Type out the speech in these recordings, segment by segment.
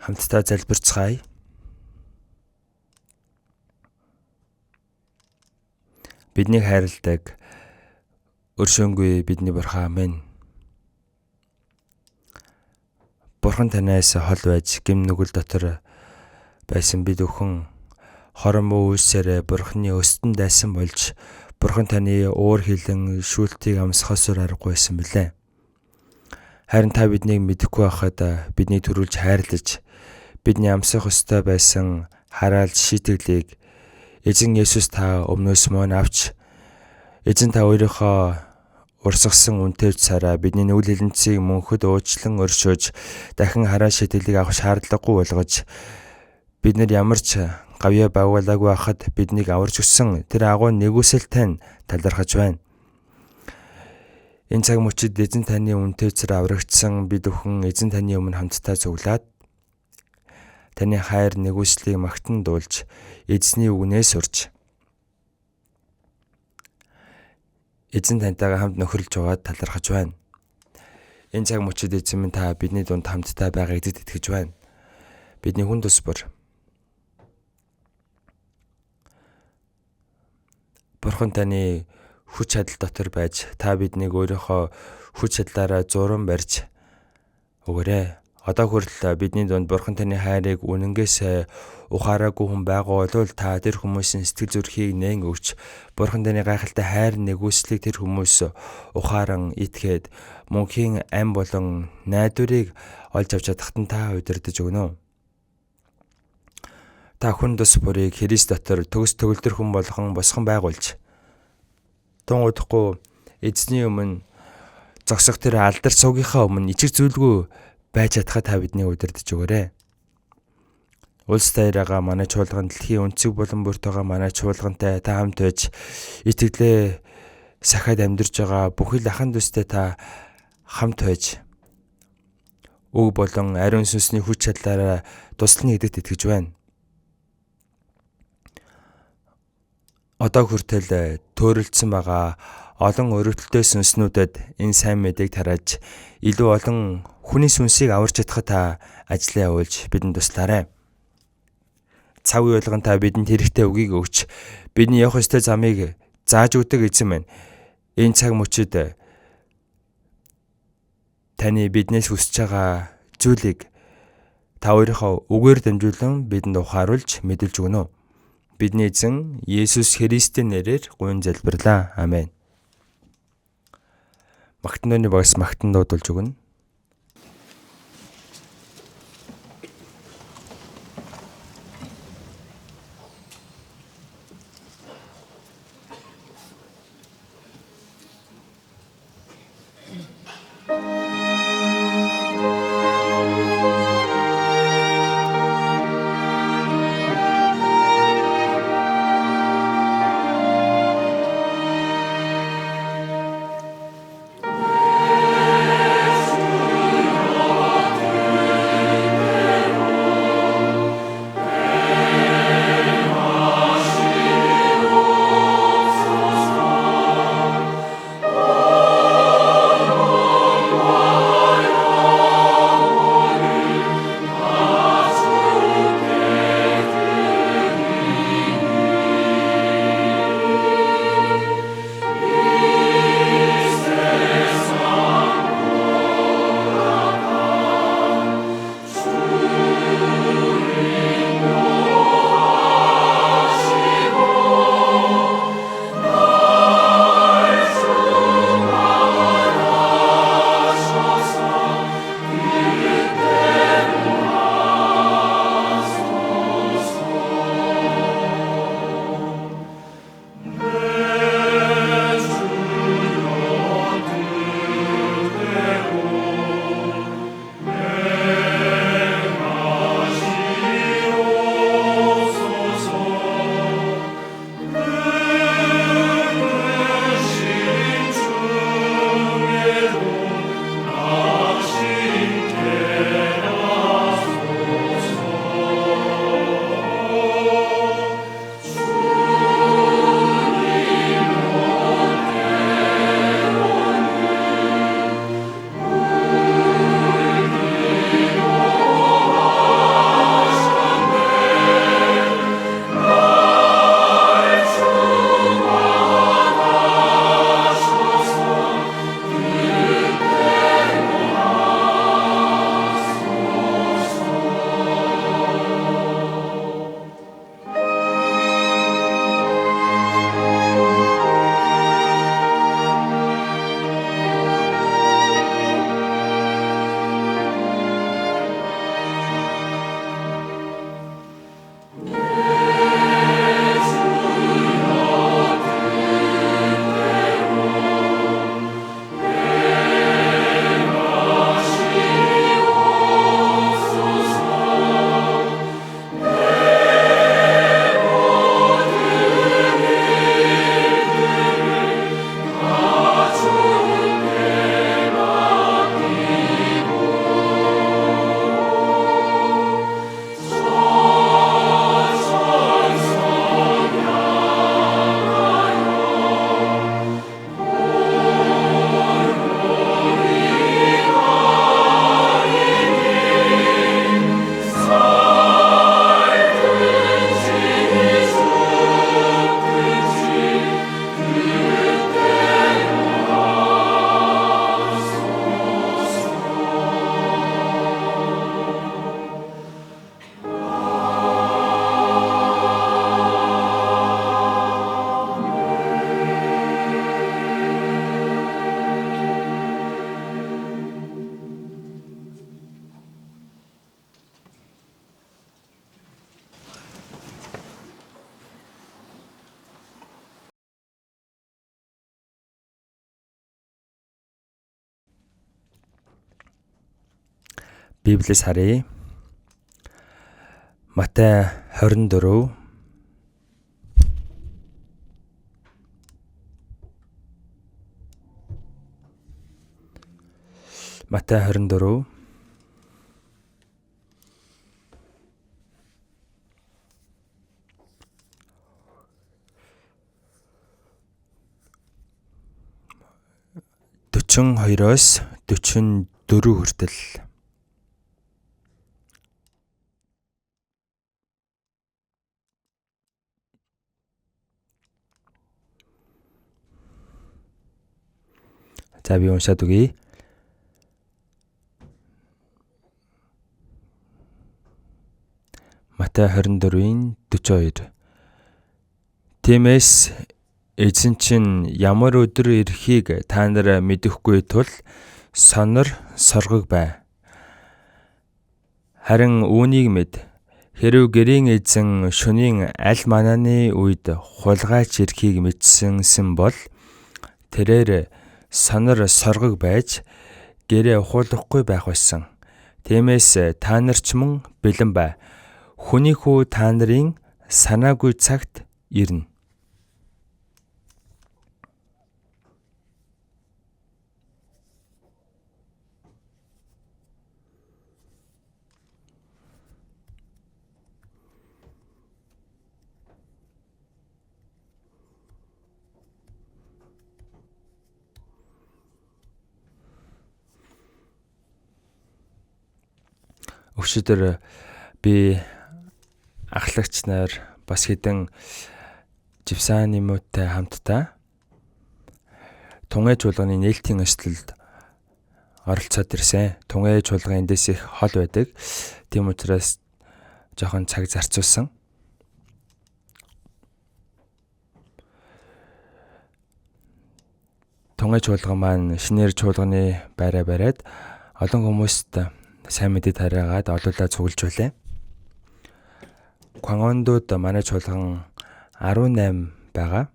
Хамтдаа залбирцгаая. Биднийг хайрладаг өршөөнгүй бидний Бурхан минь. Бурхан танаас хол байж гэм нүгэл дотор байсан бид бүхэн хорон муу үйлсээрээ Бурханы өстөн дайсан болж Бурхан таны уур хилэн шүүлтийг амсахаас өөр аргагүй байсан билээ. Харин та биднийг мэдэхгүй байхад биднийг төрүүлж хайрлаж бидний амсах ёстой байсан хараалж шийтгэлийг эзэн Есүс та өмнөөс мөн авч эзэн та өөрийнхөө урсгасан үнэтэй цараа бидний нүгэл хилэнцгийг мөнхөд уучлан өршөөж дахин хараа шийтгэлийг авах шаардлагагүй болгож бид нар ямар ч гавьяа байгуулаагүй байхад биднийг аварч өссөн тэр агуу нэгүсэл тань талархаж байна. Энэ цаг мөчид эзэн таны үнэтэй цараа аврагдсан бид бүхэн эзэн таны өмнө хамтдаа цуглаад таны хайр нэгүслийг магтан дуулж эзний үгнээс сурч эзэн тантайгаа хамт нөхөрлөж байгаад талархаж байна. Энэ цаг мөчид эзэн минь та бидний дунд хамтдаа байгаа гэдэгт итгэж байна. Бидний хүн тус бүр Бурхан таны хүч чадал дотор байж та биднийг өөрийнхөө хүч чадлаараа зуран барьж өгөөрэй. Одоо хүртэл бидний дунд Бурхан таны хайрыг үнэнгээсээ ухаараагүй хүн байгаа бол та тэр хүмүүсийн сэтгэл зүрхийг нээн өгч Бурхан таны гайхалтай хайр нэгүслийг тэр хүмүүс ухааран итгээд мөнхийн ам болон найдварыг олж авч чадахад нь та удирдах өгнө. Та хүн тус бүрийг Христ дотор төгс төгөлдөр хүн болгон босгон байгуулж тун удахгүй эзний өмнө зогсох тэр алдар суугийнхаа өмнө ичиг зүйлгүй байж чадхаа та биднийг удирдах өгөөрэй. Улс даяараа манай чуулган дэлхийн өнцөг болон бүрт байгаа манай чуулгантай та хамт байж итгэлээ сахиад амьдарч байгаа бүхэл ахын дүүстэй та хамт байж үг болон ариун сүнсний хүч чадлаараа туслана гэдэгт итгэж байна. Одоо хүртэл төөрөлдсөн байгаа олон өрөвдөлтөй сүнснүүдэд энэ сайн мэдээг тарааж илүү олон хүний сүнсийг аварч чадхад та ажлаа явуулж бидэнд туслаарай. Цаг үе болгон та бидэнд хэрэгтэй үгийг өгч бидний явах ёстой замыг зааж өгдөг эзэн минь. Энэ цаг мөчид таны биднээс хүсэж байгаа зүйлийг та өөрийнхөө үгээр дамжуулан бидэнд ухааруулж мэдэлж өгнө. Бидний эзэн Есүс Христийн нэрээр гуйн залбирлаа. Амен. Магтан дууны багш магтан дуудулж өгнө. Yes. Библиэс харъя. Матай 24 Матай 24 42-оос 44 хүртэл. За би уншаад өгье. Матай 24-ийн 42. Тиймээс эзэн чинь ямар өдөр ирэхийг та нар мэдэхгүй тул сонор соргог бай. Харин үүнийг мэд. Хэрв гэрийн эзэн шөнийн аль манааны үед хулгайч ирэхийг мэдсэнсэн бол тэрээр сонор соргог байж гэрээ ухуулахгүй байх байсан. Тиймээс та нар ч мөн бэлэн бай. Хүний хүү та нарын санаагүй цагт ирнэ. Өчигдөр би ахлагч нар бас хэдэн жипсанимуудтай хамтдаа Тунгай чуулганы нээлтийн ёслолд оролцоод ирсэн. Тунгай чуулган эндээс их хол байдаг. Тийм учраас жоохон цаг зарцуулсан. Тунгай чуулган маань шинээр чуулганы байраа бариад олон хүмүүст сайн мэдээ тараагаад олуулаа цуглаж байлаа. Квангондод манай чуулган 18 байгаа.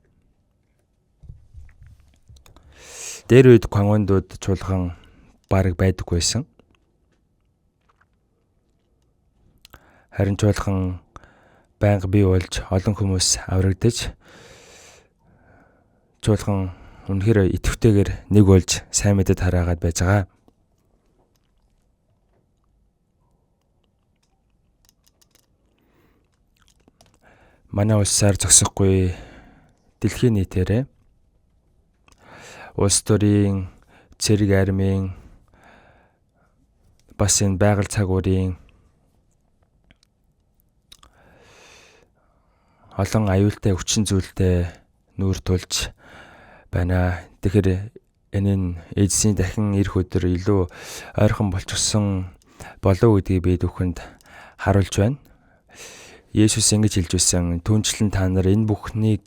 Дээр үед Квангондод чуулган бараг байдаггүй байсан. Харин чуулган байнга бий болж олон хүмүүс аврагдаж чуулган үнэхээр идэвхтэйгээр нэг болж сайн мэдээ тараагаад байж байгаа. Манай улсаар зогсохгүй дэлхийн нийтээрээ улс төрийн, цэрэг армийн, бас энэ байгаль цаг уурын олон аюултай хүчин зүйлтэй нүүр тулж байна. Тэгэхээр энэ нь эзсийн дахин ирэх өдөр илүү ойрхон болчихсон болов гэдгийг би бүхэнд харуулж байна. Есүс ингэж хэлж байсан: "Түүнчлэн та нар энэ бүхнийг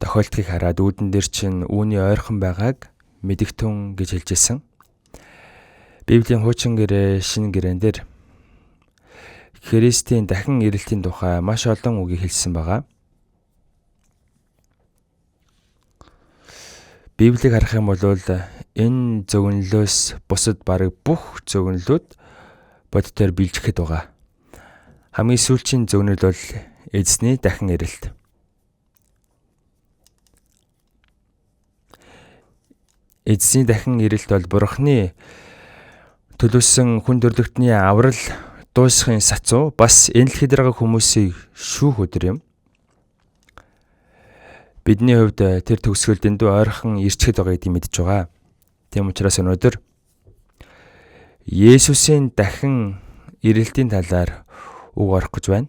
тохиолдохыг хараад үүдэн дээр чинь үүний ойрхон байгааг мэдэгтэн" гэж хэлж байсан. Библийн хуучин гэрээ, шинэ гэрээн дээр Христийн дахин ирэлтийн тухай маш олон үгийг хэлсэн байгаа. Библийг харах юм бол энэ зөвнөлөөс бусад бараг бүх зөвнөлүүд бодитоор биелжихэд байгаа. Хамгийн сүүлчийн зөвнөл бол эзний дахин ирэлт. Эзний дахин ирэлт бол Бурхны төлөвлөсөн хүн төрлөختний аврал дуусахын сацуу бас энэ дэлхийд байгаа хүмүүсийг шүүх өдөр юм. Бидний хувьд тэр төгсгөл дэндүү ойрхон ирчхэд байгаа гэдгийг мэдж байгаа. Тийм учраас өнөөдөр Есүсийн дахин ирэлтийн талаар үг орох гэж байна.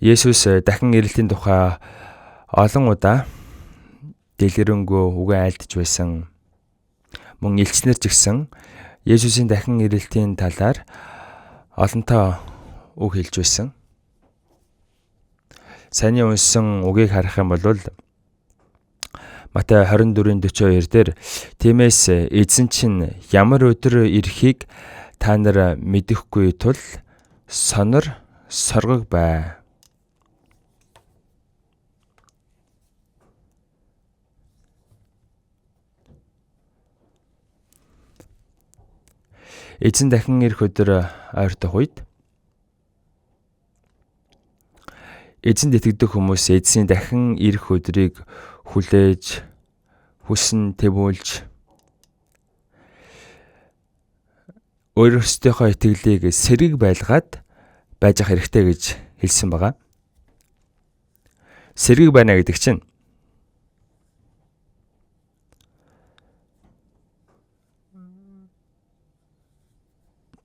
Есүс дахин ирэлтийн тухай олон удаа дэлгэрэнгүй үгээ айлдж байсан. Мөн элчнэр ч гэсэн Есүсийн дахин ирэлтийн талаар олонтоо үг хэлж байсан. Саяны уншсан үгийг харах юм бол Матай 24-ийн 42 дээр тиймээс эзэн чинь ямар өдөр ирэхийг та нар мэдэхгүй тул сонор соргог бай. Эзэн дахин ирэх өдөр ойртох үед эзэнд итгэдэг хүмүүс эзний дахин ирэх өдрийг хүлээж, хүсэн тэмүүлж өөрсдийнхөө итгэлийг сэрэг байлгаад байж ах хэрэгтэй гэж хэлсэн байгаа. Сэрэг байна гэдэг чинь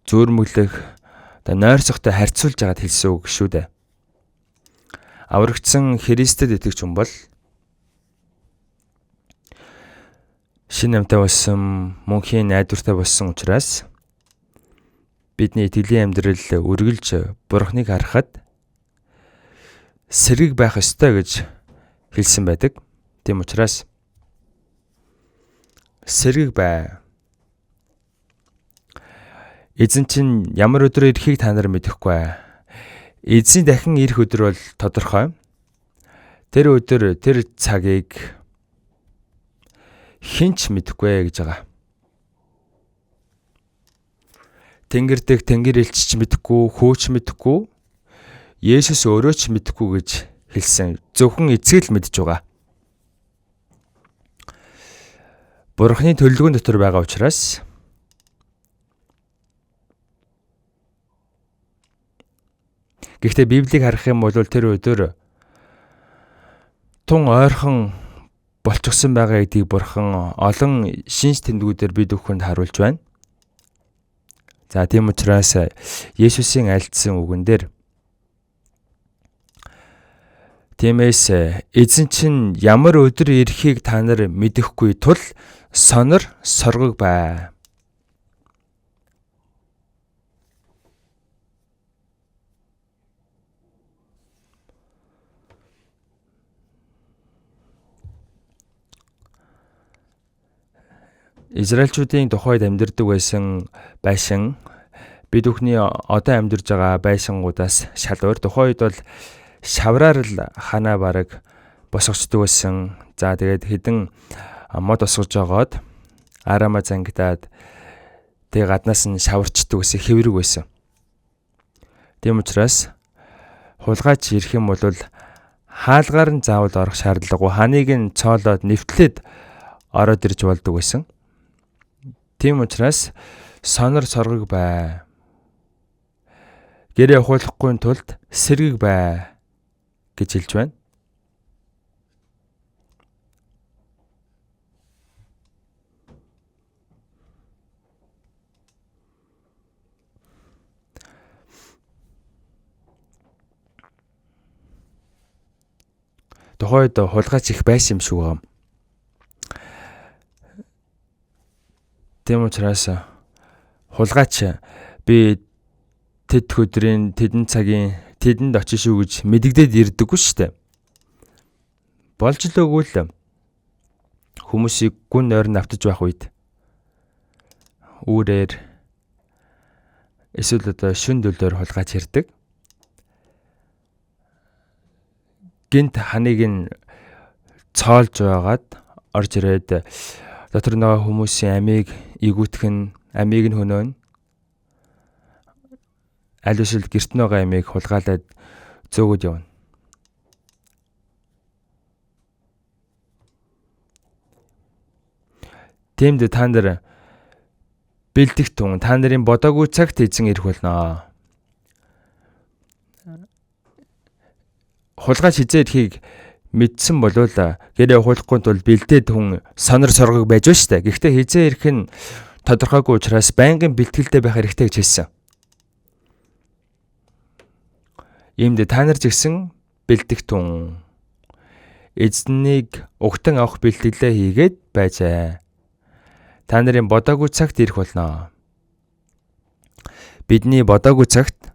зөөрмөглөх одоо нойрсохтой харьцуулж байгаад хэлсэн үг шүү дээ. Аврагдсан Христэд итгэж хүн бол шинэ амьтаа болсон, мөнхийн найдвартай болсон учраас бидний итгэлийн амьдрал үргэлж Бурхныг харахад сэрэг байх ёстой гэж хэлсэн байдаг. Тийм учраас сэрэг бай. Эзэн чинь ямар өдөр ирэхийг та нар мэдэхгүй. Эзэн дахин ирэх өдөр бол тодорхой. Тэр өдөр, тэр цагийг хэн ч мэдэхгүй гэж байгаа. Тэнгэр дэх тэнгэр элч ч мэдэхгүй, хүү ч мэдэхгүй, Есүс өөрөө ч мэдэхгүй гэж хэлсэн. Зөвхөн эцэг л мэдж байгаа. Бурхны төлөвлөгөөн дотор байгаа учраас гэхдээ Библийг харах юм бол тэр өдөр тун ойрхон болчихсон байгаа гэдгийг Бурхан олон шинж тэмдгүүдээр бид бүхэнд харуулж байна. За тийм учраас Есүсийн альдсан үгэн дээр тиймээс эзэн чинь ямар өдөр ирэхийг та нар мэдэхгүй тул сонор соргог бай. Израильчүүдийн тухайд амьдардаг байсан байшин бид бүхний одоо амьдарч байгаа байшингуудаас шал өөр. Тухайн үед бол шавраар л ханаа бараг босгочдөг байсан. За тэгээд хэдэн мод босгож жогоод арама зангидаад тэгээ гаднаас нь шаварчдаг байсан, хэврэг байсан. Тийм учраас хулгайч ирэх юм бол хаалгаар нь заавал орох шаардлагагүй. Ханыг нь цоолоод нэвтлээд ороод ирж болдог байсан. Тийм учраас сонор соргог бай. Гэрээ ухуулахгүй тулд сэргэг бай гэж хэлж байна. Тухайд хулгайч их байсан юм шиг байгаа. Тийм учраас хулгайч би тэд өдрийн тэдэн цагийн тэдэнд очиж шүү гэж мэдэгдээд ирдэггүй шүү дээ. Болж л өгвөл хүмүүсийг гүн нойрон автаж байх үед үүрээр эсвэл одоо шүн дөлөөр хулгайч ирдэг. Гинт ханыг нь цоолж байгаад орж ирээд дотор нөгөө хүмүүсийн амийг игүүтэх нь, амийг нь хөнөөнө. Аль эсвэл гэрт нөгөө амийг хулгайлаад зөөгöd явна. Тиймд та нар бэлдэх тун та нарын бодоогүй цагт эзэн ирэх болно. Хулгайч хизээ ирэхийг мэдсэн болвол гэрээ ухуулахгүй тул бэлдээд хүн сонор соргог байж ба штэ. Гэхдээ хизээ ирэх нь тодорхойгүй учраас байнгын бэлтгэлтэй байх хэрэгтэй гэж хэлсэн. Иймд та нар ч гэсэн бэлдэх тун эзнийг угтан авах бэлтгэлээ хийгээд байжээ. Та нарын бодоогүй цагт ирэх болно. Бидний бодоогүй цагт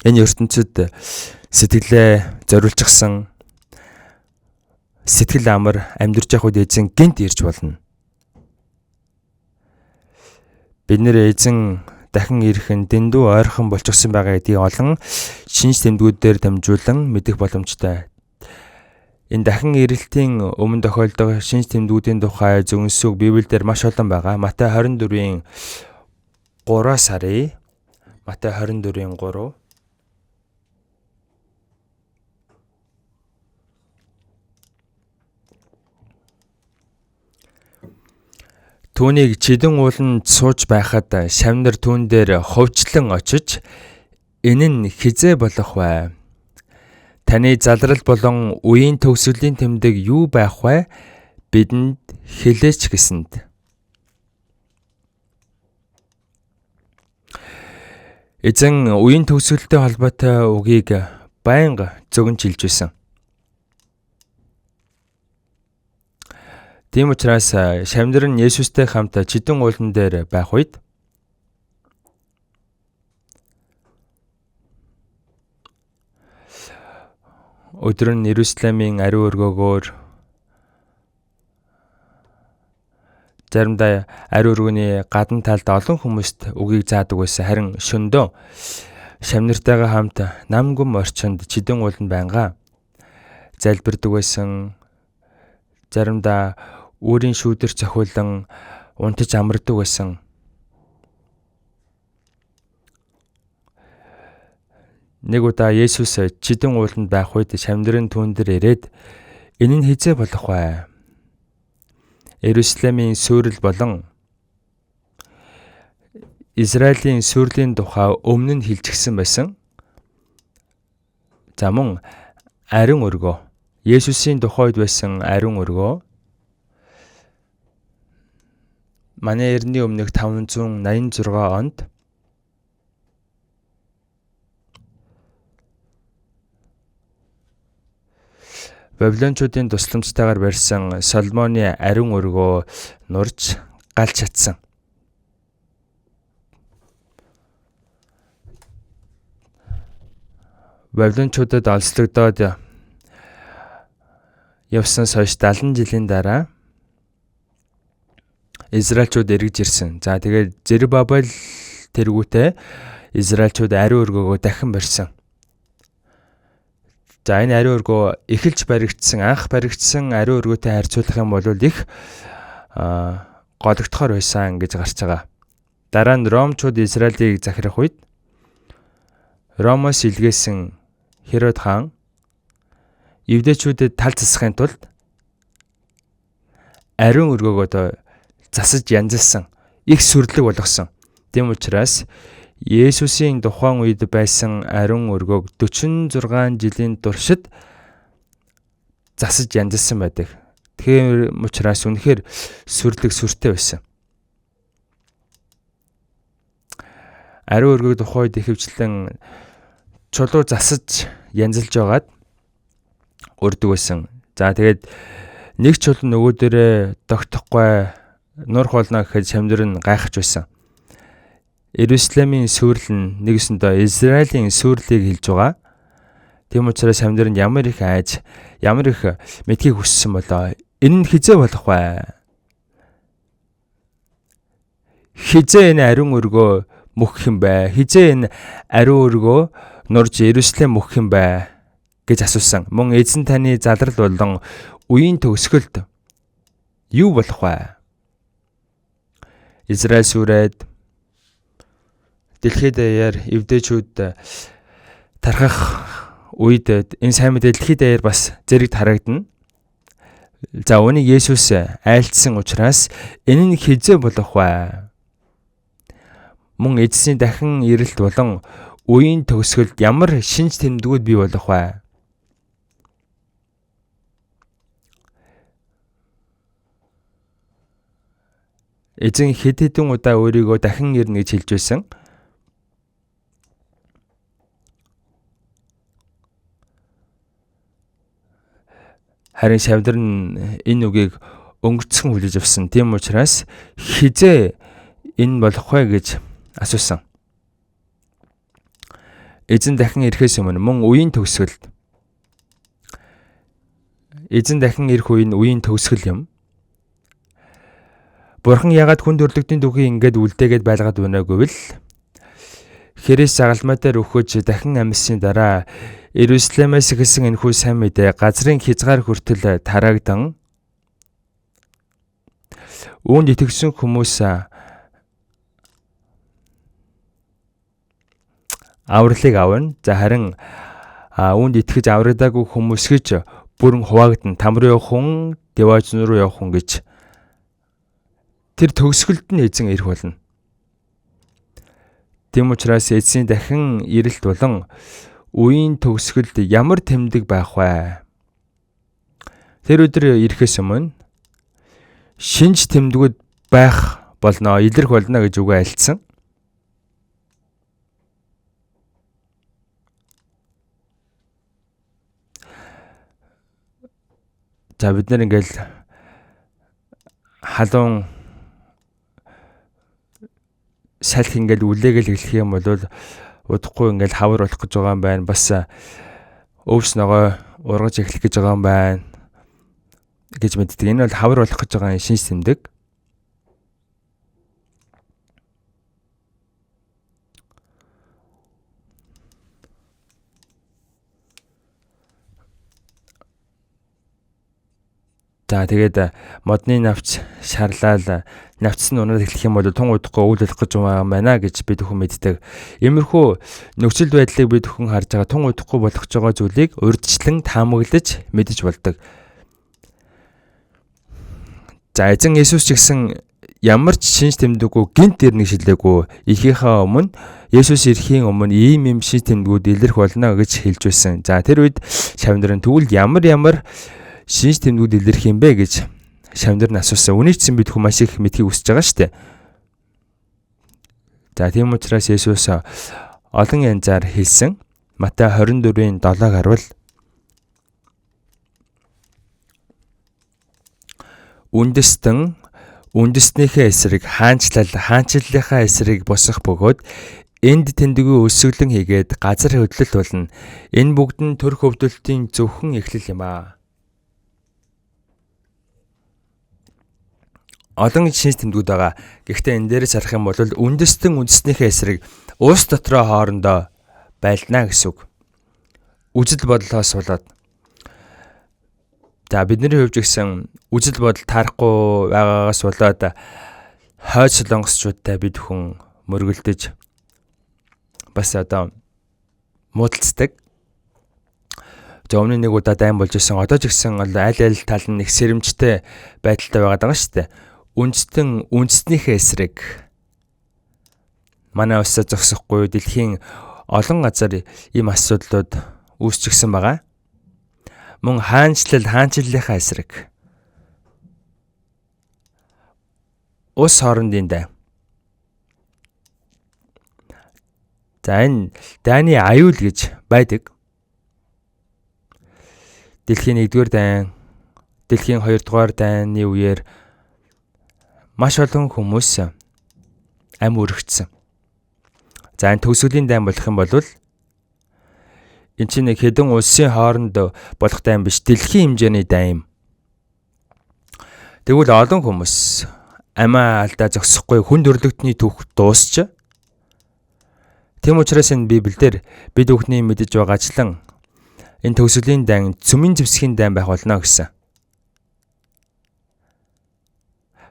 энэ ертөнцид сэтгэлээ зориулчихсан сэтгэл амар амьдарч явах үед эзэн гинт ирж болно. Бид нэр эзэн дахин ирэх нь дэндүү ойрхон болчихсон байгаа гэдгийг олон шинж тэмдгүүдээр дамжуулан мэдэх боломжтой. Энэ дахин ирэлтийн өмнө тохиолдох шинж тэмдгүүдийн тухай зөнгөсөг Библиэлд маш олон байгаа. Матай 24-ийн 3-аас харъя. Матай 24-ийн 3. Түүнийг Чидэн ууланд сууж байхад шавнар түүн дээр ховчлон очиж энэ нь хизээ болох вэ? Таны залрал болон үеийн төгсгөлийн тэмдэг юу байх вэ? Бидэнд хэлээч гэсэнд. Эзэн үеийн төгсгөлтэй холбоотой үгийг байнга зөгнж хэлж байсан. Тийм учраас шавнар нь Есүстэй хамт Чидэн уулан дээр байх үед өдөр нь Иерусалимын ариун өргөөгөөр заримдаа ариун өргөний гадна талд олон хүмүүст үгийг заадаг байсан. Харин шөндөө шавнартайгаа хамт нам гүм орчинд Чидэн ууланд байнга залбирдаг байсан. Заримдаа өөрийн шүүдэр цохиулан унтаж амардаг байсан. Нэг удаа Есүс Чидэн ууланд байх үед шавнар нь түүн дээр ирээд энэ нь хизээ болох вэ? Иерусалимын суурил болон Израилийн сүрлийн тухай өмнө нь хэлчихсэн байсан. За мөн ариун өргөө. Есүсийн тухай үед байсан ариун өргөө манай эртний өмнөх 586 онд Вавилончуудын тусламжтайгаар барьсан Соломоны ариун өргөө нурж галж чадсан. Вавилончуудад олзлогдоод явсан хойш 70 жилийн дараа Израильчууд эргэж ирсэн. За тэгээд Зерубабел тэргүүтээ Израильчууд ариун өргөөгөө дахин барьсан. За энэ ариун өргөө эхэлж баригдсан, анх баригдсан ариун өргөөтэй харьцуулах юм бол их гологдохоор байсан гэж гарч байгаа. Дараа нь Ромчууд Израилийг захирах үед Ромоос илгээсэн Херод хаан евдээчүүдэд тал засахын тулд ариун өргөөг одоо засаж янзалсан, их сүрлэг болгосон. Тийм учраас Есүсийн тухайн үед байсан ариун өргөөг 46 жилийн туршид засаж янзалсан байдаг. Тэгэхээр учраас үнэхээр сүрлэг сүртэй байсан. Ариун өргөөг тухайн үед ихэвчлэн чулуу засаж янзалж байгаад өрдөг байсан. За тэгээд нэг чулуу нөгөө дээрээ тогтохгүй нурах болно гэхэд шамдар нь гайхаж байсан. Иерусалимын суурил нь нэгсэндээ Израилийн суурилыг хэлж байгаа. Тийм учраас шамдар нь ямар их айж, ямар их мэдхийг хүссэн болоо. Энэ нь хизээ болох вэ? Хизээ энэ ариун өргөө мөхөх юм бэ? Хизээ энэ ариун өргөө нурж Иерусалим мөхөх юм бэ гэж асуусан. Мөн эзэн таны залрал болон үеийн төгсгөлд юу болох вэ? Израиль сүрээд дэлхийд даяар евдээчүүд тархах үед энэ сайн мэдээ дэлхийд даяар бас зэрэгт харагдана. За үүнийг Есүс айлтсан учраас энэ нь хизээ болох вэ? Мөн эзсийн дахин ирэлт болон үеийн төгсгөлд ямар шинж тэмдгүүд бий болох вэ? Эзэн хэд хэдэн удаа өөрийгөө дахин ирнэ гэж хэлж байсан. Харин шавдар нь энэ үгийг өнгөрцөн хүлээж авсан. Тийм учраас хизээ энэ болох вэ гэж асуусан. Эзэн дахин ирэхээс өмнө мөн үеийн төгсгөлд эзэн дахин ирэх үе нь үеийн төгсгөл юм. Бурхан ягаад хүн төрлөختийн түүхийг ингээд үлдээгээд байлгаад байна гэвэл Христ загалмай дээр үхэж дахин амьсны дараа Иерусалимээс эхэлсэн энэхүү сайн мэдээ газрын хязгаар хүртэл тараагдан үүнд итгэсэн хүмүүс авралыг авна. За харин үүнд итгэж аврагдаагүй хүмүүс гэж бүрэн хуваагдана. Там руу явах хүн, Деважн руу явах хүн гэж тэр төгсгөлд нь эзэн ирэх болно. Тийм учраас эзний дахин ирэлт болон үеийн төгсгөлд ямар тэмдэг байх вэ? Тэр өдөр ирэхээс өмнө шинж тэмдгүүд байх болно, илэрх болно гэж үгээ альцсан. За бид нэр ингээл халуун салхи ингээл үлээгээл эхлэх юм бол удахгүй ингээл хавар болох гэж байгаа юм байна. Бас өвс ногоо ургаж эхлэх гэж байгаа юм байна гэж мэддэг. Энэ бол хавар болох гэж байгаа шинж тэмдэг. За тэгээд модны навч шарлаал навцс нь унаад эхлэх юм бол тун удахгүй өвөл болох гэж байгаа юм байна гэж бид бүхэн мэддэг. Иймэрхүү нөхцөл байдлыг бид бүхэн харж байгаа тун удахгүй болох гэж байгаа зүйлийг урьдчилан таамаглаж мэдэж болдог. За эзэн Иесус ч гэсэн ямар ч шинж тэмдэггүй гинт ирнэ шилээгүй. Эхийнхээ өмнө Есүс ирэхийн өмнө ийм юм шинж тэмдгүүд илэрх болно гэж хэлж байсан. За тэр үед шавнар нь тэгвэл ямар шинж тэмдгүүд илэрх юм бэ гэж шавнар нь асуусан. Үнийг чинь бид хүн маш их мэдхийг хүсэж байгаа шүү дээ. За тийм учраас Есүс олон янзаар хэлсэн. Матай 24-ийн 7-ыг харуул. Үндэстэн үндэстнийхээ эсрэг хаанчлал хаанчлалынхаа эсрэг босох бөгөөд энд тэндгүй өсөглөн хийгээд газар хөдлөл болно. Энэ бүгд нь төрх өвдөлтийн зөвхөн эхлэл юм аа. Олон шинж тэмдгүүд байгаа. Гэхдээ энэ дээрээс харах юм бол үндэстэн үндэстнийхээ эсрэг улс дотроо хоорондоо байлнаа гэсэн үг. Үзэл бодлоос болоод. За бидний хувьд гэсэн үзэл бодол таарахгүй байгаагаас болоод хойд солонгосчуудтай бид хүн мөргөлдөж бас одоо муудалцдаг. За өмнө нэг удаа дайн болж исэн. Одоо ч гэсэн аль аль тал нь их сэрэмжтэй байдалтай байгаад байгаа шүү дээ. Үндэстэн үндэстнийхээ эсрэг манай улсаа зогсохгүй дэлхийн олон газар ийм асуудлууд үүсчихсэн байгаа. Мөн хаанчлал хаанчлалынхаа эсрэг улс хоорондын дайн. За энэ дайны аюул гэж байдаг. Дэлхийн 1-р дайн, дэлхийн 2-р дайны үеэр маш олон хүмүүс ам өргөцсөн. За энэ төгсгөлийн дайн болох юм бол энэ чинь нэг хэдэн улсын хооронд болох дайн биш, дэлхийн хэмжээний дайн юм. Тэгвэл олон хүмүүс амиа алдаа зогсохгүй хүн төрлөختний түүх дуусч. Тийм учраас энэ Библиэлд бид бүхний мэдэж байгаачлан энэ төгсгөлийн дайн цөмийн зэвсгийн дайн байх болно гэсэн.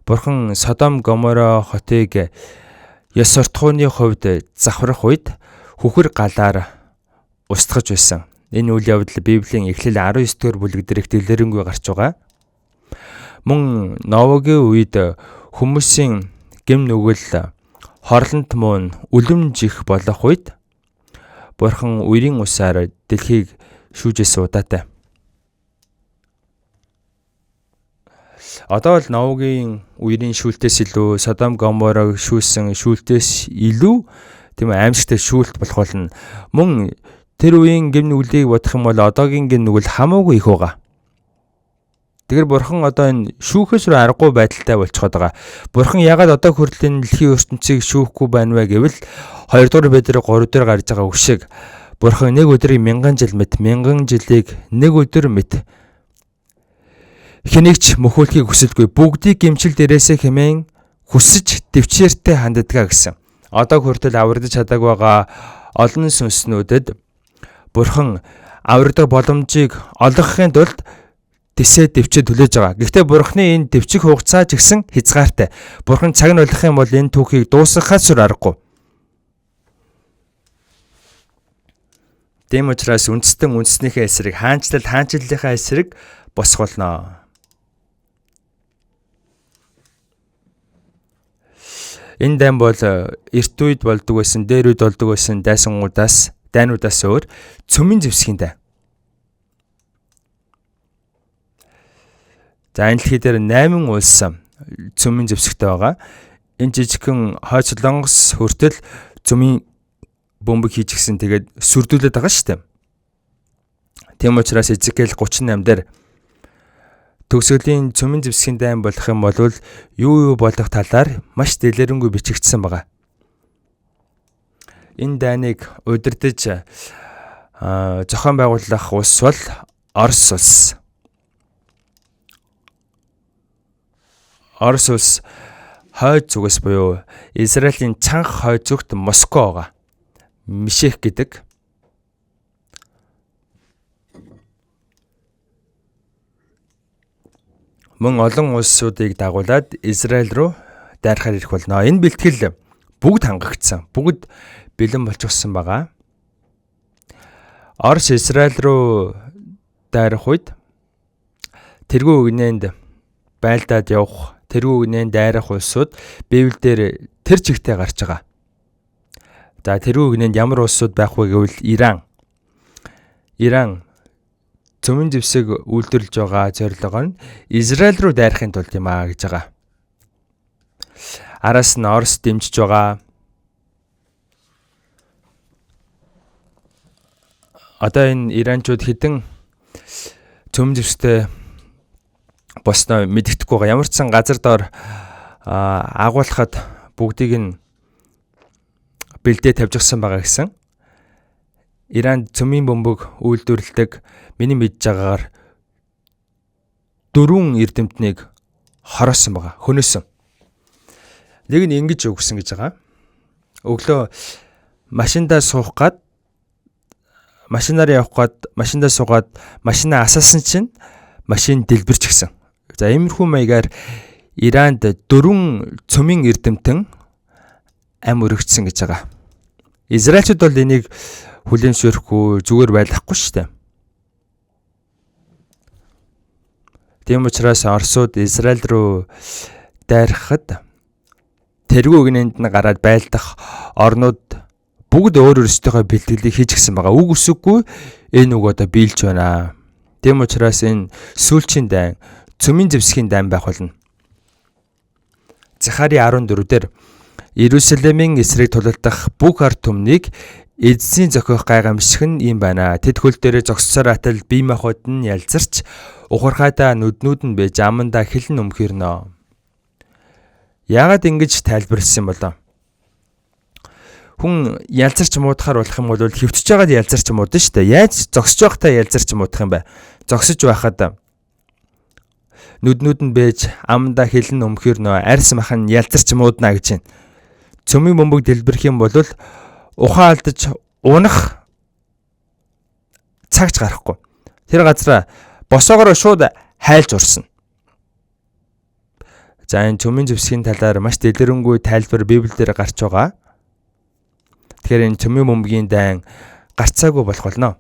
Бурхан Содом Гоморо хотыг ёс суртахууны хувьд завхрах үед хүхэр галаар устгаж байсан. Энэ үйл явдал Библийн Эхлэл 19 дугаар бүлэг дээрх дэлгэрэнгүй гарч байгаа. Мөн Новагийн үед хүмүүсийн гэм нүгэл хорлонт мөн үлэмж их болох үед Бурхан үерийн усаар дэлхийг шүүжээс удаатай. Одоо л Новагийн үерийн шүүлтээс илүү Содом Гоморог шүүлсэн шүүлтээс илүү тийм аимшигтай шүүлт болох болно. Мөн тэр үеийн гэм нүглийг бодох юм бол одоогийн гэм нүгэл хамаагүй их байгаа. Тэгэхээр Бурхан одоо энэ шүүхээс рүү аргагүй байдалтай болчиход байгаа. Бурхан ягаад одоо хүртэл энэ дэлхийн ертөнцийг шүүхгүй байна вэ гэвэл 2 дугаар Петр 3 дээр гарч байгаа үг шиг Бурхан нэг өдрийг мянган жил мэт, мянган жилийг нэг өдөр мэт хэнийг ч мөхөөлөхийг хүсэлгүй бүгдийг гэмчил дээрээсээ хэмээн хүсэж төвчээртэй ханддгаа гэсэн. Одоо хүртэл аврагдаж чадаагүй байгаа олон сүнснүүдэд Бурхан аврагдах боломжийг олгохын тулд тэсээ дэвчээ түлээж байгаа. Гэхдээ Бурханы энэ дэвчих хугацаа ч гэсэн хязгаартай. Бурхан цаг нь болох юм бол энэ түүхийг дуусгахаас сүр аргагүй. Тийм учраас үндэстэн үндэснийхээ эсрэг, хаанчлал хаанчлалынхаа эсрэг босголно. Энэ дайн бол эрт үед болдог байсан, дээр үед болдог байсан дайсангуудаас, дайнуудаас өөр цөмийн зэвсгийн дайн. За энэ дэлхий дээр 8 улс цөмийн зэвсэгтэй байгаа. Энэ жижигхэн хойд Солонгос хүртэл цөмийн бөмбөг хийж гисэн тэгээд сүрдүүлээд байгаа шүү дээ. Тийм учраас Эзекиэл 38 дээр төгсгөлийн цөмийн зэвсгийн дайн болох юм бол юу болох талаар маш дэлгэрэнгүй бичигдсэн байгаа. Энэ дайныг удирдах зохион байгуулах улс бол Орос улс. Орос улс хойд зүгээс буюу Израилийн цанх хойд зүгт Москва байгаа. Мишех гэдэг. Мөн олон улсуудыг дагуулад Израиль руу дайрахаар ирэх болно. Энэ бэлтгэл бүгд хангагдсан. Бүгд бэлэн болчихсон байгаа. Орос Израиль руу дайрах үед тэргүй өгнөнд байлдаад явах, тэргүй өгнөнд дайрах улсууд Библиэлд тэр чигтээ гарч байгаа. За тэргүй өгнөнд ямар улсууд байх вэ гэвэл Иран. Иран цөмийн зэвсэг үйлдвэрлэж байгаа зорилго нь Израиль руу дайрахын тулд юм аа гэж байгаа. Араас нь Орос дэмжиж байгаа. Одоо энэ Иранчууд хэдэн цөм зэвстэй босноо мэддэхгүй байгаа. Ямар ч сан газар доор агуулхад бүгдийг нь бэлдээ тавьжсан байгаа гэсэн. Иранд цөмийн бөмбөг үйлдвэрлэдэг миний мэдж байгаагаар 4 эрдэмтнийг хороосон байгаа. Хөнөөсөн. Нэг нь ингэж өгсөн гэж байгаа. Өглөө машиндаа суух гад машинаар явах гад машиндаа суугаад машинаа асаасан чинь машин дэлбэрч гисэн. За иймэрхүү маягаар Иранд 4 цөмийн эрдэмтэн ам өргөцсөн гэж байгаа. Израильчууд бол энийг хүлээн зөвшөөрөхгүй зүгээр байлгахгүй шүү дээ. Тийм учраас Оросууд Израиль руу дайрахад тэргүй өгнөнд нь гараад байлдах орнууд бүгд өөр өөрсдийнхөө бэлтгэлийг хийж гисэн байгаа. Үг үсэггүй энэ үг одоо биелж байна. Тийм учраас энэ сүүлчийн дайн цөмийн зэвсгийн дайн байх болно. Захари 14 дээр Иерусалимийн эсрэг тулалдах бүх ард түмнийг эзний зохиох гайхамшиг нь ийм байна. Тэд хөл дээрээ зогссоор атал бие махбод нь ялзарч ухархайдаа нүднүүд нь бэж амандаа хилэн өмхөрнө. Яагаад ингэж тайлбарласан болоо? Хүн ялзарч муудахаар болох юм бол хөвтөж байгаад ялзарч муудана шүү дээ. Яаж зогсож байхдаа ялзарч муудах юм бэ? Зогсож байхад нүднүүд нь бэж амандаа хилэн өмхөрнө, арьс мах нь ялзарч муудна гэж байна. Цөмийн бөмбөг дэлбэрэх юм бол ухаан алдаж унах цагч гарахгүй. Тэр газараа босоогоор шууд хайлж урсна. За энэ цөмийн зэвсгийн талаар маш дэлгэрэнгүй тайлбар Библиэлд гарч байгаа. Тэгэхээр энэ цөмийн бөмбөгийн дайн гарцаагүй болох болно.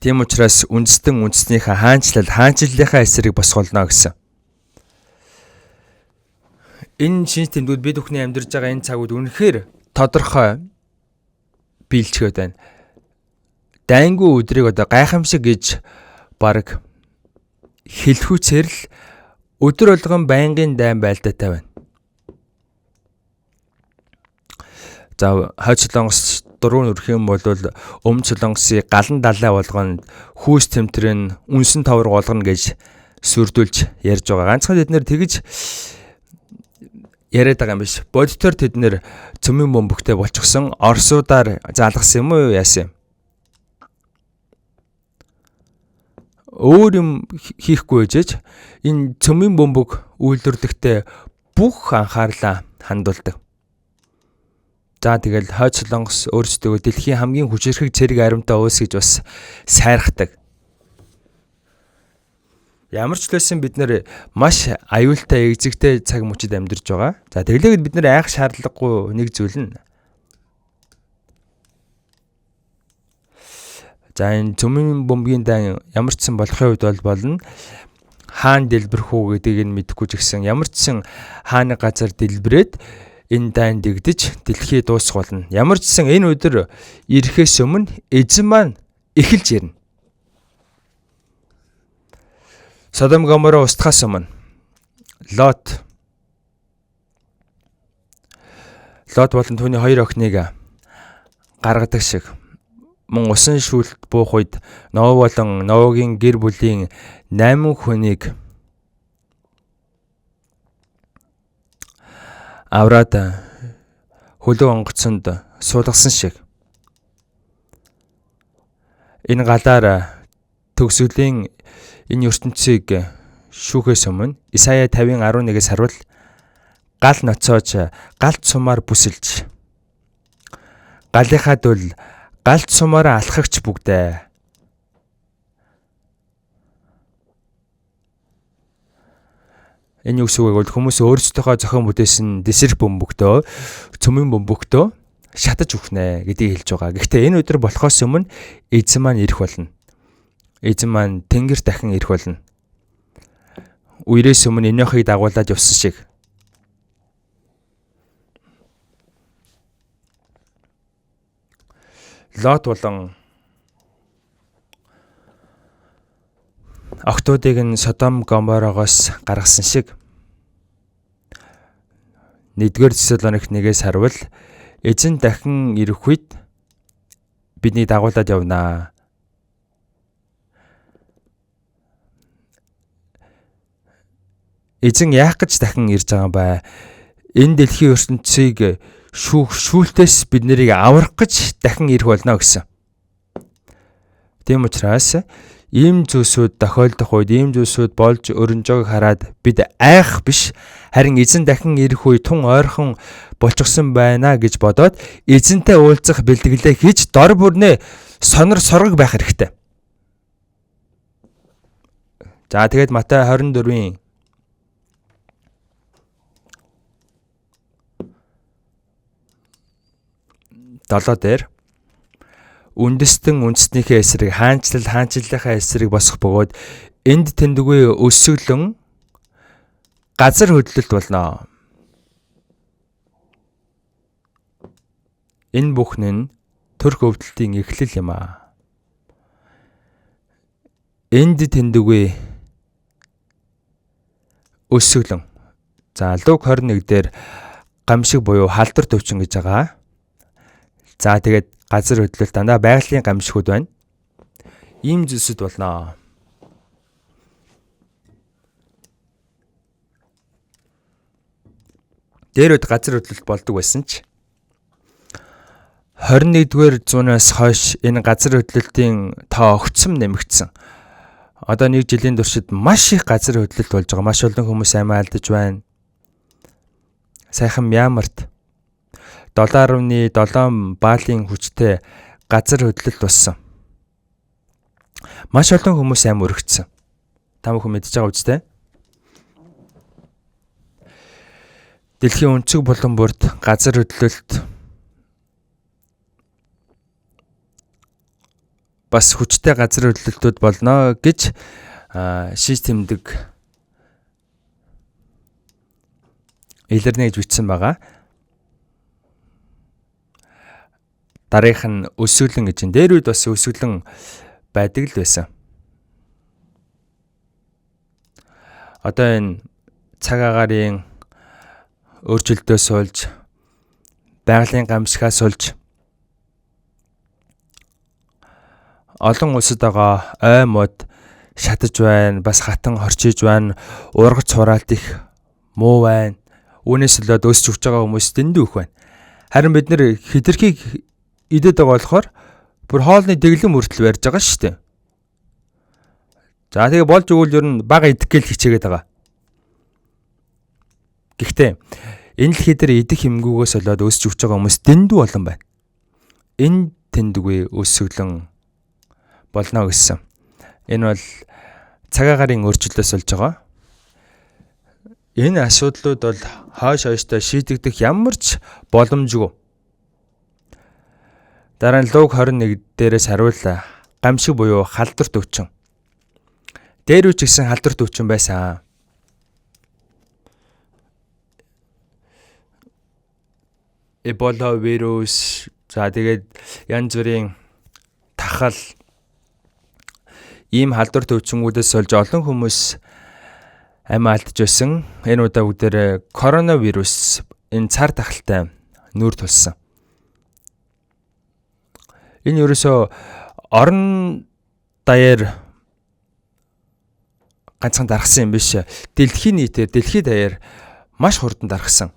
Тийм учраас үндэстэн үндэснийхээ хаанчлал хаанчлалынхаа эсрэг босголно гэсэн. Энэ шинж тэмдгүүд бид бүхний амьдарч байгаа энэ цаг үед үнэхээр тодорхой биелчгээд байна. Дайнгүй өдрийг одоо гайхамшиг гэж баг хэлэхүүцээр л өдөр болгон байнгын дайн байлдаатай байна. За хойд Солонгос дөрөв өрх юм бол Өмнөд Солонгосын галан далай болгоно хүүс тэмтрэн үнсэн товрог болгоно гэж сүрдүүлж ярьж байгаа. Ганцхан тэд нэр тэгж яриад байгаа юм биш. Бодитоор тэд нэр цөмийн бөмбөгтэй болчихсон Оросуудаар залгасан юм уу яасан юм? Өөр юм хийхгүй байжээж энэ цөмийн бөмбөг үйлдвэрлэхдээ бүх анхаарлаа хандуулдаг. За тэгэл хойд Солонгос өөрсдөө дэлхийн хамгийн хүчирхэг цэрэг аримтай улс гэж бас сайрхдаг. Ямар ч лээсэн бид нэр маш аюултай эгзэгтэй цаг мөчид амьдарч байгаа. За тэглээгээд бид нэр айх шаардлагагүй нэг зүйл нь за энэ цөмийн бөмбөгийн дан ямар ч сан болохын үед бол болно. Хаан дэлбэрэх үү гэдгийг нь мэдэхгүй ч гэсэн ямар ч сан хааны газар дэлбэрээд энэ дайн дэгдэж дэлхий дуусах болно. Ямар ч сан энэ өдөр ирэхээс өмнө эзэн маань эхэлж ирнэ. Содом Гоморо устгахаас өмнө Лот болон түүний хоёр охиныг гаргадаг шиг мөн усан шүүлт буух үед Нов болон Новгийн гэр бүлийн 8 хүнийг авраад хөлөг онгоцонд суулгасан шиг энэ галаар төгсгөлийн энэ ертөнцийг шүүхээс өмнө Исая 50:11-ээс харуул гал ноцоож галт сумаар бүсэлж галынхаа дүл галт сумаараа алхагч бүгдээ. Энэ юу гэсэн үг вэ? Хүмүүс өөрсдийнхөө зохион бүтээсэн дэсэрх бөмбөгтөө, цөмийн бөмбөгтөө шатаж өгнө гэдгийг хэлж байгаа. Гэхдээ энэ өдөр болохоос өмнө эзэн маань ирэх болно. Эзэн маань тэнгэр дахин ирэх болно. Үерээс өмнө Энохыг дагуулад явсан шиг. Лот болон охтуудыг нь Содом Гоморогоос гаргасан шиг 1-р Тесалоник 1-ээс харуул эзэн дахин ирэх үед биднийг дагуулад явнаа. Эзэн яах гэж дахин ирж байгаа юм бэ? Энэ дэлхийн ертөнцийг шүүх шүүлтээс бид нарыг аврах гэж дахин ирэх болно гэсэн. Тийм учраас ийм зүйлсүүд тохиолдох үед, ийм зүйлсүүд болж өрнжөөг хараад бид айх биш, харин эзэн дахин ирэх үе тун ойрхон болчихсон байна гэж бодоод эзэнтэй уулзах бэлтгэлээ хийж дор бүрнээ сонор соргог байх хэрэгтэй. За тэгээд Матай 24-ийн 7 дээр үндэстэн үндэстнийхээ эсрэг хаанчлал хаанчлалынхаа эсрэг босох бөгөөд энд тэндгүй өсөглөн газар хөдлөлт болно. Энэ бүхэн нь төрх өвдөлтийн эхлэл юм аа. Энд тэндгүй өсөглөн. За Лук 21 дээр гамшиг буюу халдвар төвчин гэж байгаа. За тэгээд газар хөдлөлт дандаа байгалийн гамшигуд байна. Ийм зүйлсүүд болно. Дээр үед газар хөдлөлт болдог байсан ч 21-р зуунаас хойш энэ газар хөдлөлтийн тоо огцом нэмэгдсэн. Одоо нэг жилийн туршид маш их газар хөдлөлт болж байгаа. Маш олон хүмүүс амиа алдаж байна. Сайхан Мьянмарт 7.7 баллын хүчтэй газар хөдлөлт болсон. Маш олон хүмүүс амь өргөцсөн. Та бүхэн мэдж байгаа үстэй. Дэлхийн өнцөг булан бүрд газар хөдлөлт бас хүчтэй газар хөдлөлтүүд болно гэж шиш тэмдэг илэрнэ гэж бичсэн байгаа. Дараагийнх нь өсөглөн гэж. Дээр үед бас өсөглөн байдаг л байсан. Одоо энэ цаг агаарын өөрчлөлтөөс болж, байгалийн гамшигаас болж олон улсад байгаа ой мод шатаж байна, бас хатан хорчиж байна, ургац хураалт их муу байна. Үүнээс болоод өсч өгч байгаа хүмүүс дэндүү их байна. Харин бид нэр хэтэрхийг идээд байгаа болохоор бүр хоолны дэглэм хүртэл барьж байгаа шүү дээ. За тэгээ болж өгвөл ер нь бага идэх гээл хичээгээд байгаа. Гэхдээ энэ дэлхий дээр идэх юмгүйгээс болоод өсч өгч байгаа хүмүүс дэндүү олон байна. Энэ тэндгүй өсөглөн болно гэсэн. Энэ бол цаг агаарын өөрчлөлтөөс болж байгаа. Энэ асуудлууд бол хойш хойшдоо шийдэгдэх ямар ч боломжгүй. Дараа нь Луг 21 дээрээс харуул гамшиг буюу халдварт өвчин. Дээр үуч гэсэн халдварт өвчин байсан. Эбола вирус, за тэгээд янз бүрийн тахал ийм халдварт өвчнгүүдээс болж олон хүмүүс амиа алдаж байсан. Энэ удаа бүгдээрээ коронавирус энэ цар тахалтай нүүр тулсан. Энэ ерөөсөө орон даяар ганцхан даргасан юм биш. Дэлхийн нийтээр, дэлхийд даяар маш хурдан даргасан.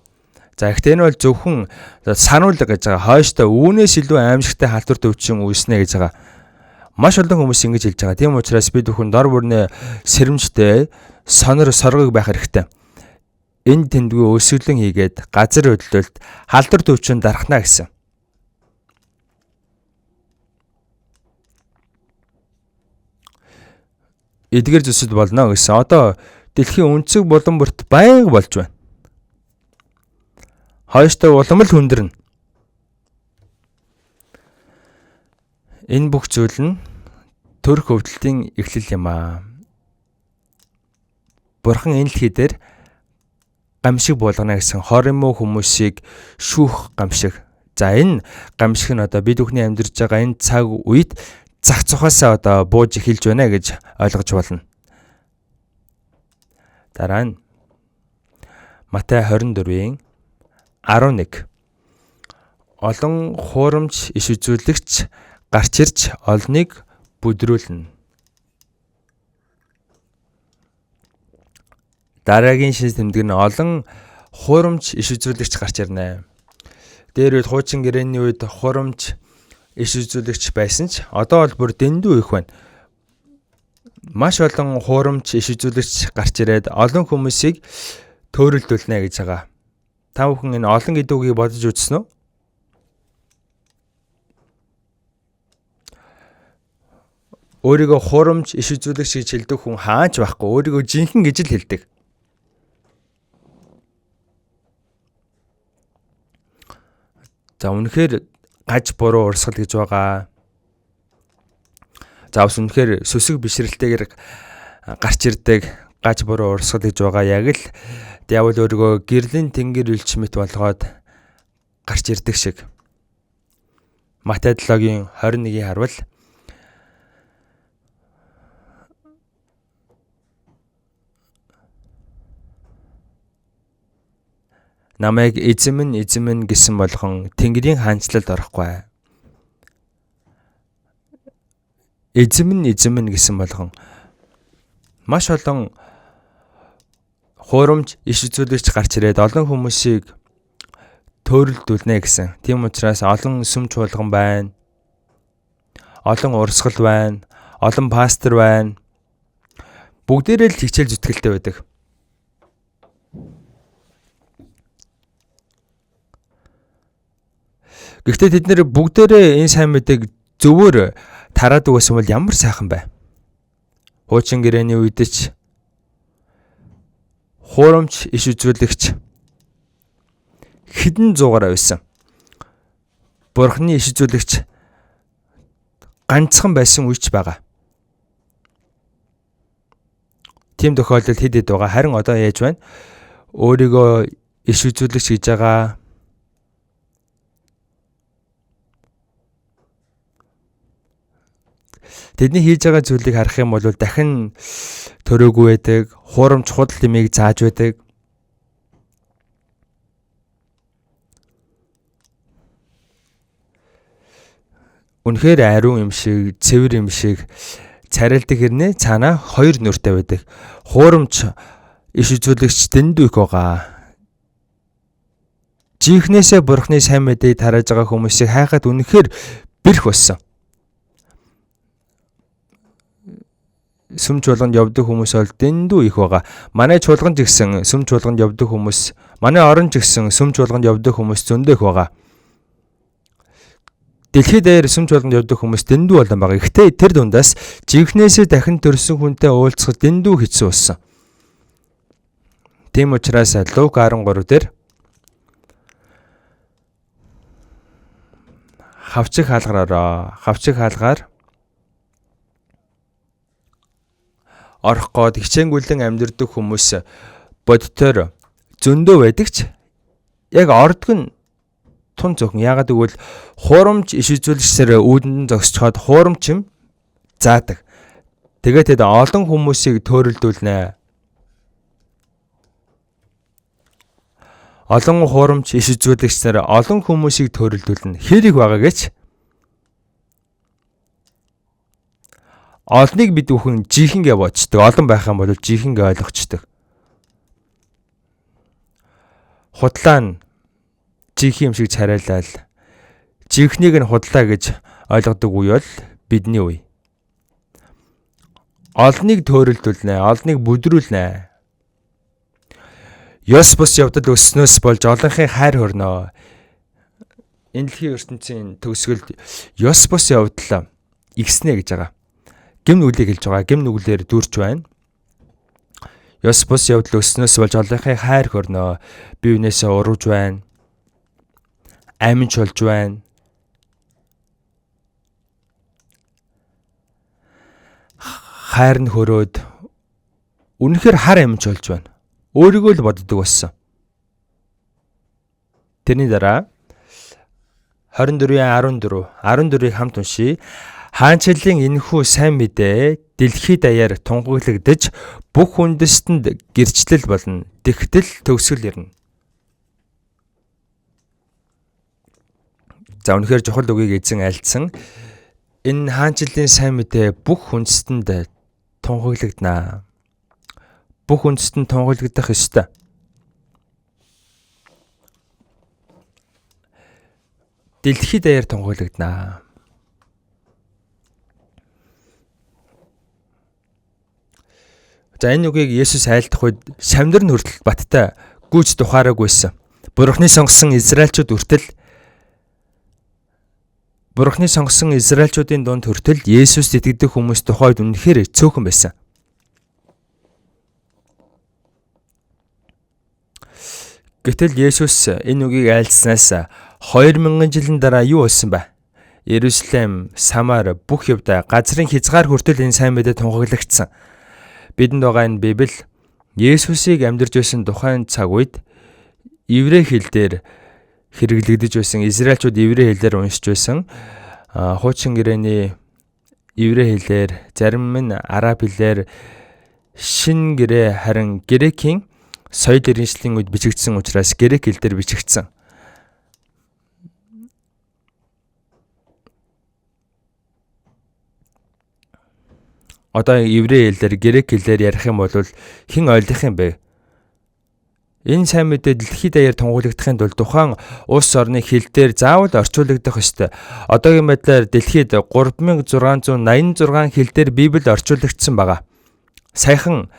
За ихтэй энэ бол зөвхөн сануулга гэж байгаа. Хойшдоо үүнээс илүү аимшигтай халдварт өвчин үүснэ гэж байгаа. Маш олон хүмүүс ингэж хэлж байгаа. Тийм учраас бид бүхэн дор бүрнээ сэрэмжтэй, сонор соргог байх хэрэгтэй. Энэ тэндгүй өсөглөн хийгээд газар хөдлөлт халдварт өвчин дарахна гэсэн. Эдгээр зүйлсүүд болно гэсэн. Одоо дэлхийн өнцөг булан бүрт байнга болж байна. Хойшдоо улам л хүндэрнэ. Энэ бүх зүйл нь төрөх өвдөлтийн эхлэл юм аа. Бурхан энэ дэлхий дээр гамшиг буулгана гэсэн хорин муу хүмүүсийг шүүх гамшиг. За энэ гамшиг нь одоо бид бүхний амьдарч байгаа энэ цаг үед зах зухаасаа одоо бууж эхэлж байна гэж ойлгож болно. Дараа нь Матай 24-ийн 11. Олон хуурамч иш үзүүлэгч гарч ирж олныг бүдрүүлнэ. Дараагийн шинж тэмдэг нь олон хуурамч иш үзүүлэгч гарч ирнэ. Дээр үед хуучин гэрээний үед хуурамч иш үзүүлэгч байсан ч одоо бол бүр дэндүү их байна. Маш олон хуурамч иш үзүүлэгч гарч ирээд олон хүмүүсийг төөрөлдүүлнэ гэж байгаа. Та бүхэн энэ олон гэдэг үгийг бодож үзсэн үү? Өөрийгөө хуурамч иш үзүүлэгч гэж хэлдэг хүн хаач байхгүй. Өөрийгөө жинхэнэ гэж л хэлдэг. За үнэхээр гаж буруу урсгал гэж байгаа. За бас үнэхээр сүсэг бишрэлтэйгээр гарч ирдэг гаж буруу урсгал гэж байгаа. Яг л диавол өөрийгөө гэрлийн тэнгэр элч мэт болгоод гарч ирдэг шиг. Матай 7-гийн 21-ийг харвал намайг эзэм нь эзэм нь гэсэн болгон Тэнгэрийн хаанчлалд орохгүй. Эзэм нь эзэм нь гэсэн болгон маш олон хуурамч иш үзүүлэгч гарч ирээд олон хүмүүсийг төөрөлдүүлнэ гэсэн. Тийм учраас олон сүм чуулган байна. Олон урсгал байна. Олон пастор байна. Бүгдээрээ л хичээл зүтгэлтэй байдаг. Гэхдээ тэд нэр бүгдээрээ энэ сайн мэдээг зөвөр тараадаг байсан бол ямар сайхан бай. Хуучин гэрээний үед ч хуурамч иш үзүүлэгч хэдэн зуугаар байсан. Бурхны иш үзүүлэгч ганцхан байсан үеч байгаа. Тийм тохиолдол хэд хэд байгаа. Харин одоо яаж байна? Өөрийгөө иш үзүүлэгч гэж байгаа. Тэдний хийж байгаа зүйлийг харах юм бол дахин төрөөгүй байдаг, хуурамч худал юмыг зааж байдаг. Үнэхээр ариун юм шиг, цэвэр юм шиг царилдаг хэрнээ цаанаа хоёр нүртэй байдаг. Хуурамч иш үзүүлэгч дэндүү их байгаа. Жинхнээсээ Бурхны сайн мэдээг тарааж байгаа хүмүүсийг хайхад үнэхээр бэрх болсон. сүм чуулганд явдаг хүмүүс бол дэндүү их байгаа. Манай чуулган ч гэсэн сүм чуулганд явдаг хүмүүс, манай орон ч гэсэн сүм чуулганд явдаг хүмүүс зөндөө их байгаа. Дэлхийд даяар сүм чуулганд явдаг хүмүүс дэндүү олон байгаа. Гэхдээ тэр дундаас жинхнээсээ дахин төрсөн хүнтэй уулзах дэндүү хэцүү болсон. Тийм учраас Лук 13 дээр хавчиг хаалгаар ороо. Хавчиг хаалгаар орох гээд хичээнгүлэн амьдардаг хүмүүс бодтоор зөндөө байдаг ч яг ордог нь тун зөвхөн. Яагаад гэвэл хуурамч иш үзүүлэгчдээр үүдэнд нь зогсцоход хуурамч юм заадаг. Тэгээд тэд олон хүмүүсийг төөрөлдүүлнэ. Олон хуурамч иш үзүүлэгчдээр олон хүмүүсийг төөрөлдүүлнэ. Хэр их байгаа гэж олныг бид бүхэн жинхэнэ бодчихдог. Олон байх юм бол жинхэнэ ойлгочдөг. Худлаа нь жинхэнэ юм шиг царайлал жинхнийг нь худлаа гэж ойлгодог үе бол бидний үе. Олныг төөрөлдүүлнэ, олныг бүдрүүлнэ. Ёс бус явдал өснөөс болж олонхын хайр хөрнө. Энэ дэлхийн ертөнцийн төгсгөлд ёс бус явдал ихснэ гэж байгаа. Гэм нүглийг хэлж байгаа. Гэм нүглээр дүүрч байна. Ёс бус явдал өснөөс болж олонхын хайр хөрнө. Бие биенээсээ урвж байна. Аминч болж байна. Хайр нь хөрөөд үнэхээр хар аминч болж байна. Өөрийгөө л боддог болсон. Тэрний дараа 24-ийн 14, 14-ийг хамт уншийе. Хаанчлалын энэхүү сайн мэдээ дэлхийд даяар тунхаглагдаж бүх үндэстэнд гэрчлэл болно. Тэгтэл төгсгөл ирнэ. За үнэхээр чухал үгийг эзэн альцсан. Энэ хаанчлалын сайн мэдээ бүх үндэстэнд тунхаглагдана. Бүх үндэстэнд тунхаглагдах ёстой. Дэлхийд даяар тунхаглагдана. За энэ үгийг Есүс айлдах үед шамдар нь хүртэл баттай гүйц тухаараагүй байсан. Бурхны сонгосон Израильчууд хүртэл Бурхны сонгосон Израильчуудын дунд хүртэл Есүст итгэдэг хүмүүс тухайд үнэхээр цөөхөн байсан. Гэтэл Есүс энэ үгийг айлдсанаас 2000 жилийн дараа юу болсон бэ? Иерусалим, Самар, бүх Юда газрын хязгаар хүртэл энэ сайн мэдээ тунхаглагдсан. Бидэнд байгаа энэ Библи Есүсийг амьдарч байсан тухайн цаг үед еврей хэл дээр хэрэглэгдэж байсан. Израильчууд еврей хэлээр уншиж байсан. Хуучин гэрээний еврей хэлээр, зарим нь араб хэлээр, шин гэрээ харин грекийн соёл иргэншлийн үед бичигдсэн учраас грек хэл дээр бичигдсэн. Одоо еврей хэлээр, грек хэлээр ярих юм бол хэн ойлгох юм бэ? Энэ сайн мэдээ дэлхийд даяар тунхаглагдахын тулд тухайн улс орны хэл дээр заавал орчуулагдах ёстой. Одоогийн байдлаар дэлхийд 3686 хэл дээр Библи орчуулагдсан байгаа. Саяхан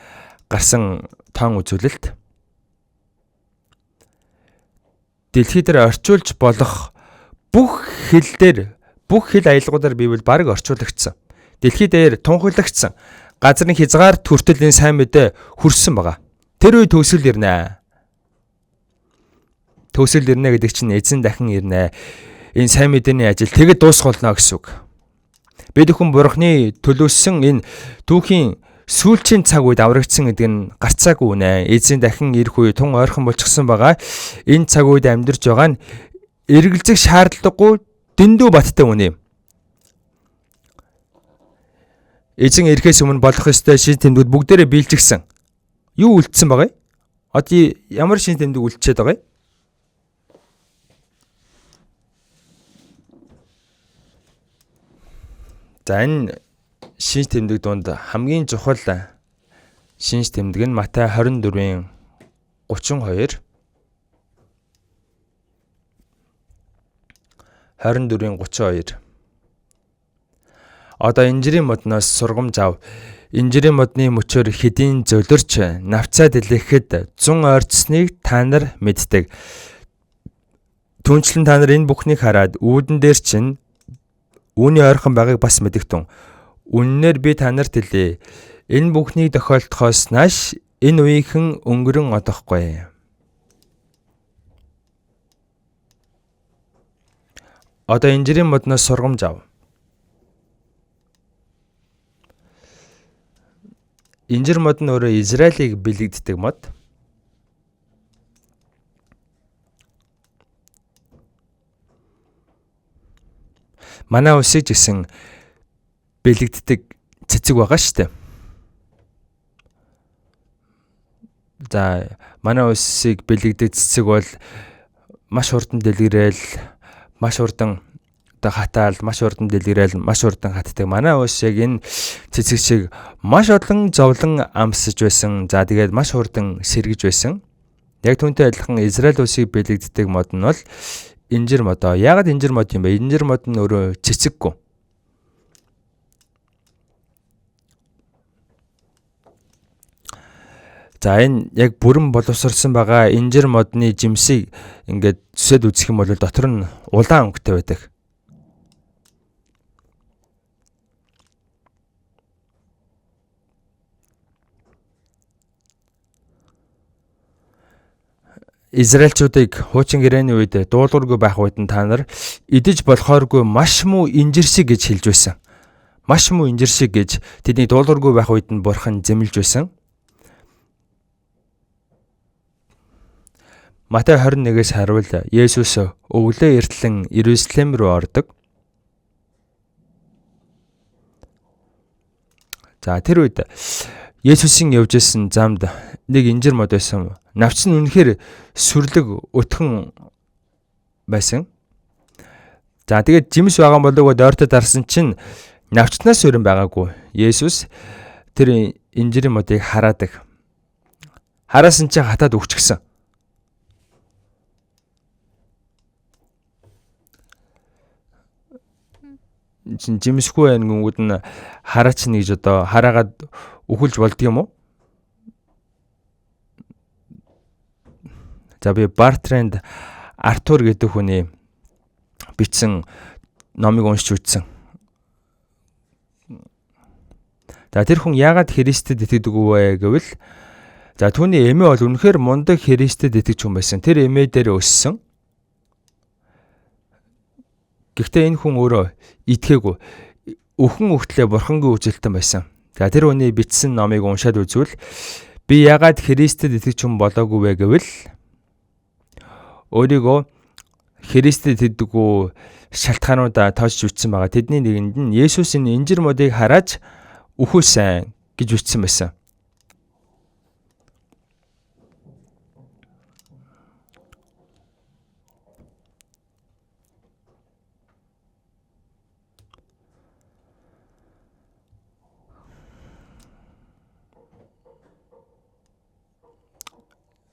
гарсан тоон үзүүлэлт. Дэлхий дээр орчуулж болох бүх хэл дээр, бүх хэл аялгуудаар Библи бараг орчуулагдсан. Дэлхий дээр тунхаглагдсан. Газрын хязгаар хүртэл энэ сайн мэдээ хүрсэн байгаа. Тэр үе төгсгөл ирнэ. Төгсгөл ирнэ гэдэг чинь эзэн дахин ирнэ. Энэ сайн мэдээний ажил тэгэд дуусах болно гэсэн үг. Бид бүхэн Бурхны төлөөссөн энэ түүхийн сүүлчийн цаг үед аврагдсан гэдэг нь гарцаагүй үнэ. Эзэн дахин ирэх үе тун ойрхон болчихсон байгаа. Энэ цаг үед амьдарч байгаа нь эргэлзэх шаардлагагүй дэндүү баттай үнэ юм. Эзэн ирэхээс өмнө болох ёстой шин тэмдгүүд бүгдээрээ биелжигсэн. Юу үлдсэн байгаа юм? Одоо ямар шин тэмдэг үлдчихэд байгаа юм? За энэ шинж тэмдэг дунд хамгийн чухал шинж тэмдэг нь Матай 24-ийн 32. 24-ийн 32. Одоо инжирийн модноос сургамж ав. Инжирийн модны мөчөөр хэдийн зөлөрч навцаа дэлгэхэд зун ойртсныг та нар мэддэг. Түүнчлэн та нар энэ бүхнийг хараад үүдэн дээр чинь үүний ойрхон байгааг бас мэдэгтэн. Үннээр би та нарт хэлье. Энэ бүхнийг тохиолдохоос нааш энэ үеийнхэн өнгөрөн одохгүй. Одоо инжирийн модноос сургамж ав. Инжир мод нь өөрөө Израилийг бэлэгддэг мод. Манай улсыг ч гэсэн бэлэгддэг цэцэг байгаа шүү дээ. За манай улсыг бэлэгддэг цэцэг бол маш хурдан дэлгэрэл, маш хурдан одоо хатаал, маш хурдан дэлгэрэл, маш хурдан хатдаг. Манай улс яг энэ цэцэг шиг маш олон зовлон амсаж байсан. За тэгээд маш хурдан сэргэж байсан. Яг түүнтэй адилхан Израиль улсыг бэлэгддэг мод нь бол инжир модоо. Яагаад инжир мод юм бэ? Инжир мод нь өөрөө цэцэггүй. За энэ яг бүрэн боловсрсон байгаа инжир модны жимсийг ингээд зүсээд үзэх юм бол дотор нь улаан өнгөтэй байдаг. Израильчуудыг хуучин гэрээний үед дуулуургүй байх үед нь та нар идэж болохооргүй маш муу инжир шиг гэж хэлж байсан. Маш муу инжир шиг гэж тэдний дуулуургүй байх үед нь бурхан зэмлэж байсан. Матай 21-ээс харуул Есүс өглөө эртлэн Иерусалим руу ордог. За тэр үед Есүсийн явж исэн замд нэг инжир мод байсан. Навч нь үнэхээр сүрлэг өтгөн байсан. За тэгээд жимс байгаа болов уу ойртод дарсан чинь навчнаас өрн байгаагүй. Есүс тэр инжирийн модыг хараадаг. Хараасан чинь хатаад өгчихсөн. Чин жимсгүй байх гингүүд нь хараач нэг гэж одоо хараагаад үхэлж болдго юм уу? За би Бартренд Артур гэдэг хүний бичсэн номыг уншиж үзсэн. За тэр хүн яагаад Христэд итгэдэг вэ гэвэл за түүний эмээ бол үнэхээр мундаг Христэд итгэж хүн байсан. Тэр эмээ дээр өссөн. Гэхдээ энэ хүн өөрөө итгээгүй. Өхөн өгтлээ бурхангүй үзэлтэн байсан. За тэр хүний бичсэн номыг уншаад үзвэл би яагаад Христэд итгэж хүн болоогүй вэ гэвэл өөрийгөө Христэд итгэдэггүй шалтгаануудаа тоочж үтсэн байгаа. Тэдний нэгэнд нь Есүс энэ инжир модыг хараач үхүүлсэн гэж үтсэн байсан.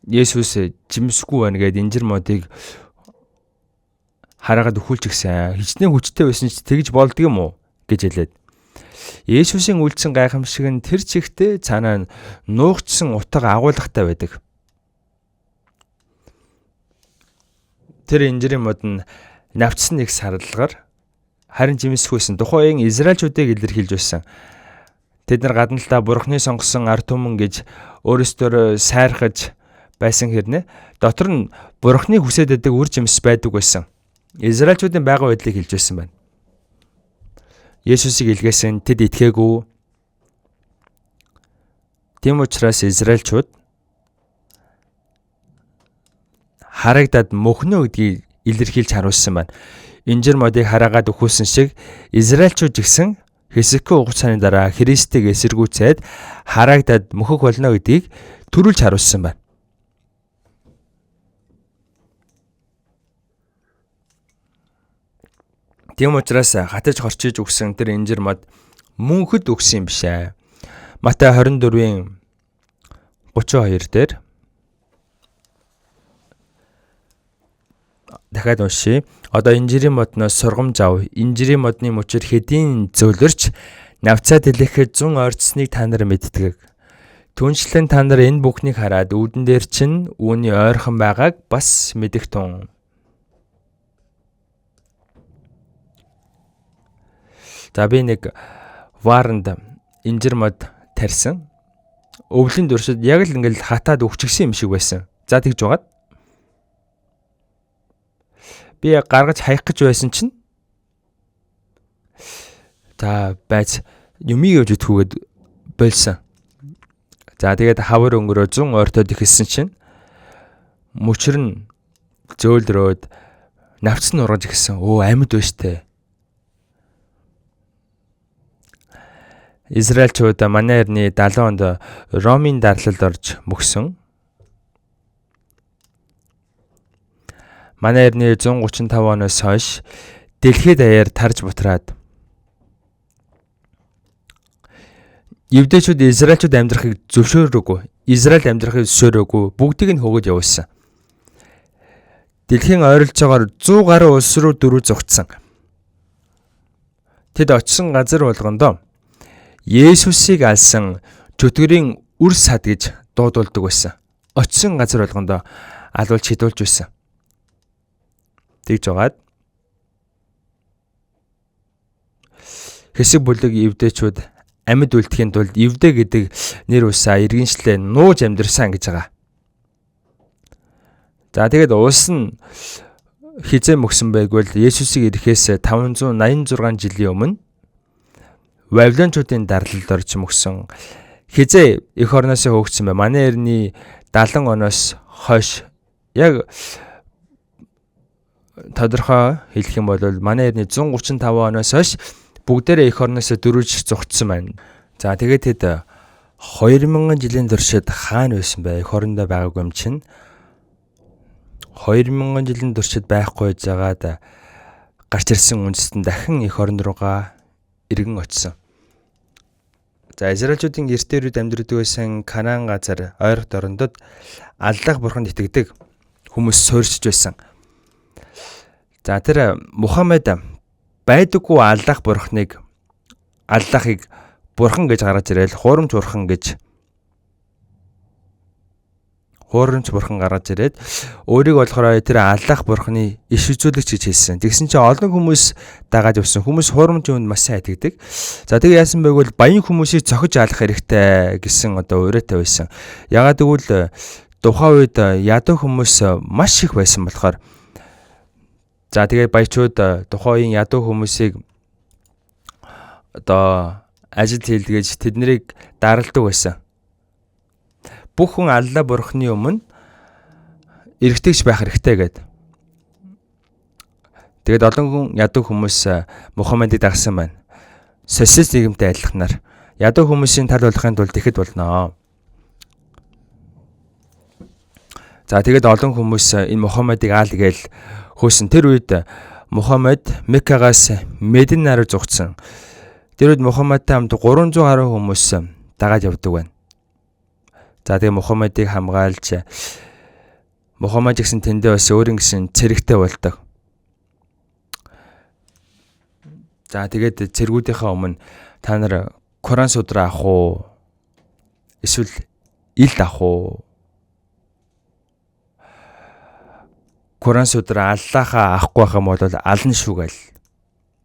Есүс жимсгүй байна гэдээ инжир модыг хараагаад өхүүлж гисэн. Хичнээн хүчтэй байсан ч тэгж болдго юм уу гэж хэлээд. Есүсийн үйлдсэн гайхамшиг нь тэр чигтээ цаанаа нуугдсан утга агуулгатай байдаг. Тэр инжирийн мод нь навцсан нэг сарлагаар харин жимсгүйсэн. Тухайн үеийн Израильчүүдийг илэрхийлж байсан. Тэд нар гадна талдаа Бурхны сонгосон ард түмэн гэж өөрсдөө сайрхаж байсан хэрнээ дотор нь Бурхны хүсээд байдаг үр жимс байдаг байсан. Израильчүүдийн байгаа байдлыг хэлж байсан байна. Есүсийг илгээсэн тэд итгээгүй. Тийм учраас Израильчууд харагдаад мөхнө гэдгийг илэрхийлж харуулсан байна. Инжир модыг хараагаад өхүүлсэн шиг Израильчууд ч гэсэн хэсэггүй хугацааны дараа Христийг эсэргүүцээд харагдаад мөхөх болно гэдгийг төрүүлж харуулсан байна. Тийм учраас хатаж хорчиж өгсөн тэр инжир мод мөнхөд өгсөн юм биш ээ. Матай 24-ийн 32 дээр дахиад уншъя. Одоо инжирийн модноос сургамж ав. Инжирийн модны мөчөр хэдийн зөөлөрч Навцаа дэлгэхэд зун ойртсныг та нар мэддэг. Түншлэн та нар энэ бүхнийг хараад үүдэн дээр чинь үүний ойрхон байгааг бас мэдэх тун. За би нэг варанд инжир мод тарьсан. Өвлийн туршид яг л ингээл хатаад өгчихсэн юм шиг байсан. За тэгж байгаад би гаргаж хаях гэж байсан чинь за байц юмыг явж идэхүүгээд болсон. За тэгээд хавар өнгөрөө 100 ойртоод ихэлсэн чинь мөчр нь зөөлрөөд навц нь ургаж ихсэн. Өө амьд байна штэ. Израильчууд манай эртний 70 онд Ромын дарлалд орж мөксөн. Манай эртний 135 оноос хойш дэлхийд даяар тарж бутраад Евдэчүүд Израильчууд амьдрахыг зөвшөөрөөгүй. Израиль амьдрахыг зөвшөөрөөгүй. Бүгдийг нь хөөгд явуулсан. Дэлхийн ойролцоогоор 100 гаруй улс руу дөрөв зугтсан. Тэд очисон газар болгондоо Есүсийг алсан чөтгөрийн үр сад гэж дуудулдаг байсан. Очисон газар болгондоо алуулж хидуулж байсан. Тэгж байгаад хэсэг бүлэг евдэчүүд амьд үлдэхийн тулд евдэ гэдэг нэр усаа иргэншлээ нууж амьдрсан гэж байгаа. За тэгээд улс нь хизээ мөксөн байгвал Есүсийг ирэхээс 586 жилийн өмнө Вавилончуудын дарлалд орж мөксөн. Хизээ эх орноосоо хөөгдсөн бай. Манай эртний 70 оноос хойш яг тодорхой хэлэх юм бол манай эртний 135 оноос хойш бүгдээрээ эх орноосоо дөрвж зугтсан байна. За тэгээд тэд 2000 жилийн туршид хаана байсан бэ? Эх орондоо байгаагүй юм чинь 2000 жилийн туршид байхгүй жагаад гарч ирсэн үндэстэн дахин эх орон руугаа эргэн очсон. За Израильчуудын эрт дээрүүд амьдардаг байсан Канаан газар ойрхон орондод Аллах бурханд итгэдэг хүмүүс суурьшиж байсан. За тэр Мухаммед байдаггүй Аллах бурхныг Аллахыг бурхан гэж гаргаж ирээл хуурамч бурхан гэж хуурамч бурхан гаргаж ирээд өөрийг болохоор тэр Аллах бурханы иш үзүүлэгч гэж хэлсэн. Тэгсэн чинь олон хүмүүс дагаад явсан. Хүмүүс хуурамч юмд маш сайн итгэдэг. За тэгээ яасан бэ гэвэл баян хүмүүсийг цохиж алах хэрэгтэй гэсэн одоо уриатай байсан. Ягаад гэвэл тухайн үед ядуу хүмүүс маш их байсан болохоор за тэгээ баячууд тухайн үеийн ядуу хүмүүсийг одоо ажил хийлгэж тэднийг даралдаг байсан. Бүх хүн Алла бурхны өмнө эргэтгэж байх хэрэгтэй гэдэг. Тэгээд олон хүн ядуу хүмүүс Мухаммедыг дагсан байна. Социалист нийгэмтэй адилханаар ядуу хүмүүсийн тал болохын тулд ихэд болно. За тэгээд олон хүмүүс энэ Мухаммедыг аал гээл хөөсөн. Тэр үед Мухаммед Меккагаас Медина руу зугтсан. Тэр үед Мухаммедтай хамт 300 гаруй хүмүүс дагаад явдаг байна. За тэгээ Мухаммедыг хамгаалж Мухаммед гэсэн тэндээ бас өөрийн гэсэн цэрэгтэй болдог. За тэгээд цэргүүдийнхээ өмнө та нар Коран судраа авах уу? Эсвэл илд авах уу? Коран судраа Аллахаа авахгүй байх юм бол ална шүү гэл.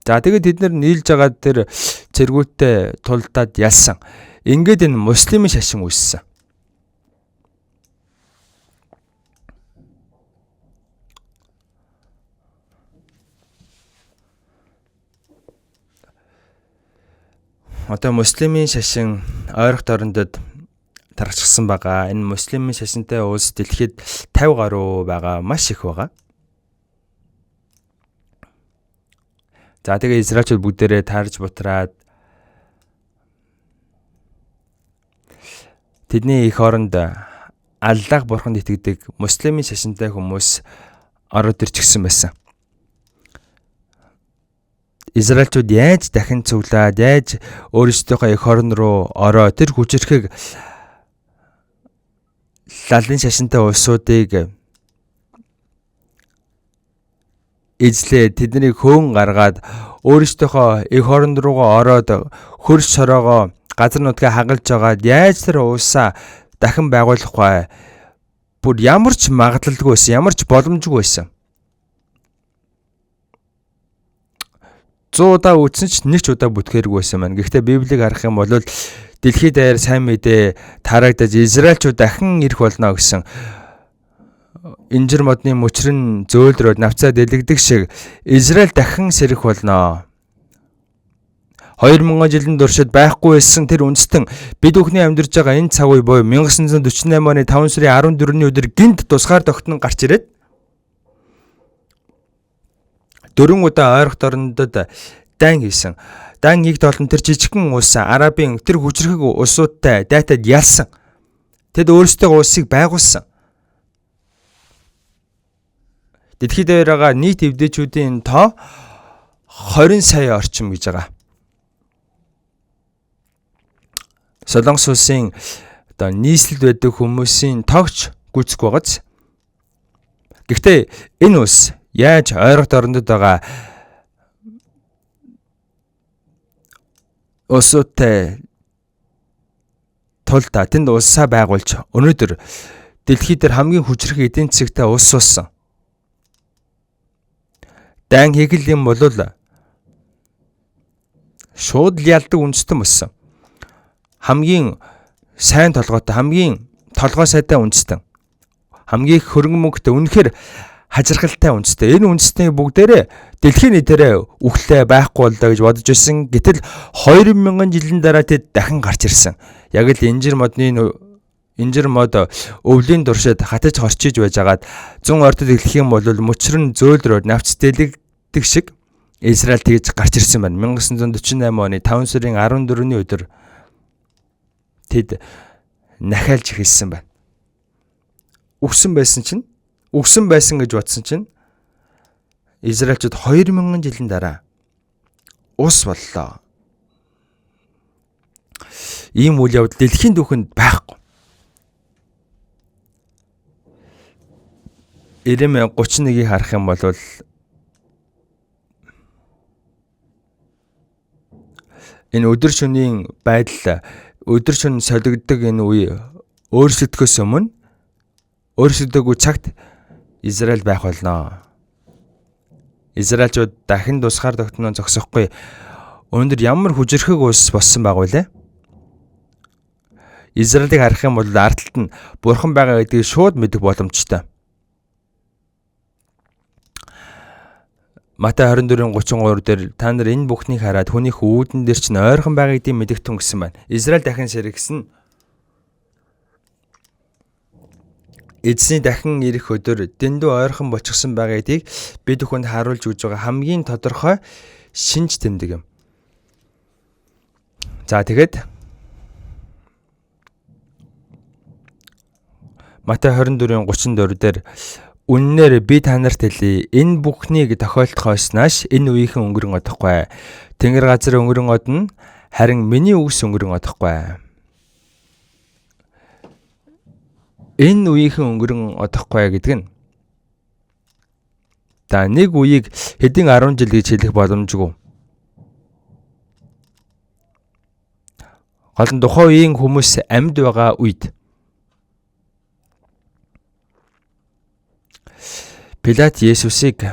За тэгээд тэд нар нийлж байгаа тэр цэргүүдтэй тулдаад ялсан. Ингээд энэ муслимын шашин үүссэн. Одоо муслимын шашин ойрхот орондод тархчихсан байгаа. Энэ муслимын шашинтай улс дэлхийд 50 гаруй байгаа, маш их байгаа. За тэгээ Израильчууд бүгдээрээ таарж бутраад тэдний эх оронд Аллах бурханд итгэдэг муслимын шашинтай хүмүүс ороод ирчихсэн байсан. Израильчууд яаж дахин цуглаад, яаж өөрсдийнхөө эх орн руу ороо тэр хүчирхэг лалын шашинтай улсуудыг эзлээ, тэднийг хөөн гаргаад Өөрсдийнхөө эх орон руугаа ороод хөрс сороогоо газар нутгаа хагалж байгаад яаж тэр улсаа дахин байгуулах вэ? Бүр ямар ч магадлалгүй байсан, ямар ч боломжгүй байсан. 100 удаа үтсэн ч нэг ч удаа бүтгээргүй байсан байна. Гэхдээ Библийг харах юм бол дэлхийд даяар сайн мэдээ тараагдаж Израильчууд дахин ирэх болно гэсэн инжир модны мөчрөн зөөлрөөд навцаа дэлгдэг шиг Израиль дахин сэрэх болно. 2000 жилийн туршид байхгүй байсан тэр үндэстэн бид бүхний амьдарч байгаа энэ цаг үе буюу 1948 оны 5 сарын 14-ний өдөр гинт тусгаар тогтнон гарч ирээд 4 удаа ойрхот орондод дайн хийсэн. Дан нэгд олон тэр жижигхэн улс Арабын тэр хүчрхэг улсуудтай дайтад ялсан. Тэд өөрсдөө улсыг байгуулсан. Дэлхийд дээр байгаа нийт эвдээчүүдийн тоо 20 сая орчим гэж байгаа. Солонгос улсын одоо нийслэлд байдаг хүмүүсийн тоогч гүйцэхгүй байгааз. Гэхдээ энэ улс яаж ойрхот орондод байгаа улсуудтай тул та тэнд улсаа байгуулж өнөөдөр дэлхий дээр хамгийн хүчрхэг эдийн засагтай улс болсон. Дайн хийгэл юм бол шууд л ялдаг үндэстэн болсон. Хамгийн сайн толгойтой, хамгийн толгой сайтай үндэстэн. Хамгийн их хөрөнгө мөнгөтэй, үнэхээр хажиргалтай үндэстэн. Энэ үндэстнийг бүгдээрээ дэлхийн нийтээрээ үхлээ байхгүй боллоо гэж бодож байсан. Гэтэл 2000 жилийн дараа тэд дахин гарч ирсэн. Яг л инжир мод өвлийн туршид хатаж хорчиж байжгаад зүүн ордод эхлэх юм бол мөчрөн зөөлрөөд навц дэлгдэг шиг Израиль тэгж гарч ирсэн байна. 1948 оны 5 сарын 14-ний өдөр тэд нахиалж эхэлсэн байна. Үхсэн байсан чинь, үхсэн байсан гэж бодсон чинь Израильчууд 2000 жилийн дараа ус боллоо. Ийм үйл явдал дэлхийн түүхэнд байхгүй. Иремья 31-ийг харах юм бол энэ өдөр шөнийн байдал, өдөр шөнө солигддог энэ үе өөрчлөгдөхөөс өмнө өөрчлөгдөөгүй цагт Израиль байх болно. Израильчууд дахин тусгаар тогтноо зогсохгүй. Өнөөдөр ямар хүчирхэг улс болсон байгаа вэ? Израилийг харах юм бол ард талд нь бурхан байгаа гэдгийг шууд мэдэх боломжтой. Матай 24:33 дээр та нар энэ бүхнийг хараад хүнийх үүдэн дээр чинь ойрхон байгаа гэдгийг мэдэгтэн гэсэн байна. Израиль дахин сэргэсэн. Эзний дахин ирэх өдөр дэндүү ойрхон болчихсон байгаа гэдгийг бид бүхэнд харуулж өгж байгаа хамгийн тодорхой шинж тэмдэг юм. За тэгэхэд Матай 24:34 дээр үннээр би та нарт хэлье. Энэ бүхнийг тохиолдохоос нааш энэ үеийнхэн өнгөрөн одохгүй. Тэнгэр газар өнгөрөн одно, харин миний үгс өнгөрөн одохгүй. Энэ үеийнхэн өнгөрөн одохгүй гэдэг нь за нэг үеийг хэдийн 10 жил гэж хэлэх боломжгүй. Гол нь тухайн үеийн хүмүүс амьд байгаа үед Пилат Есүсийг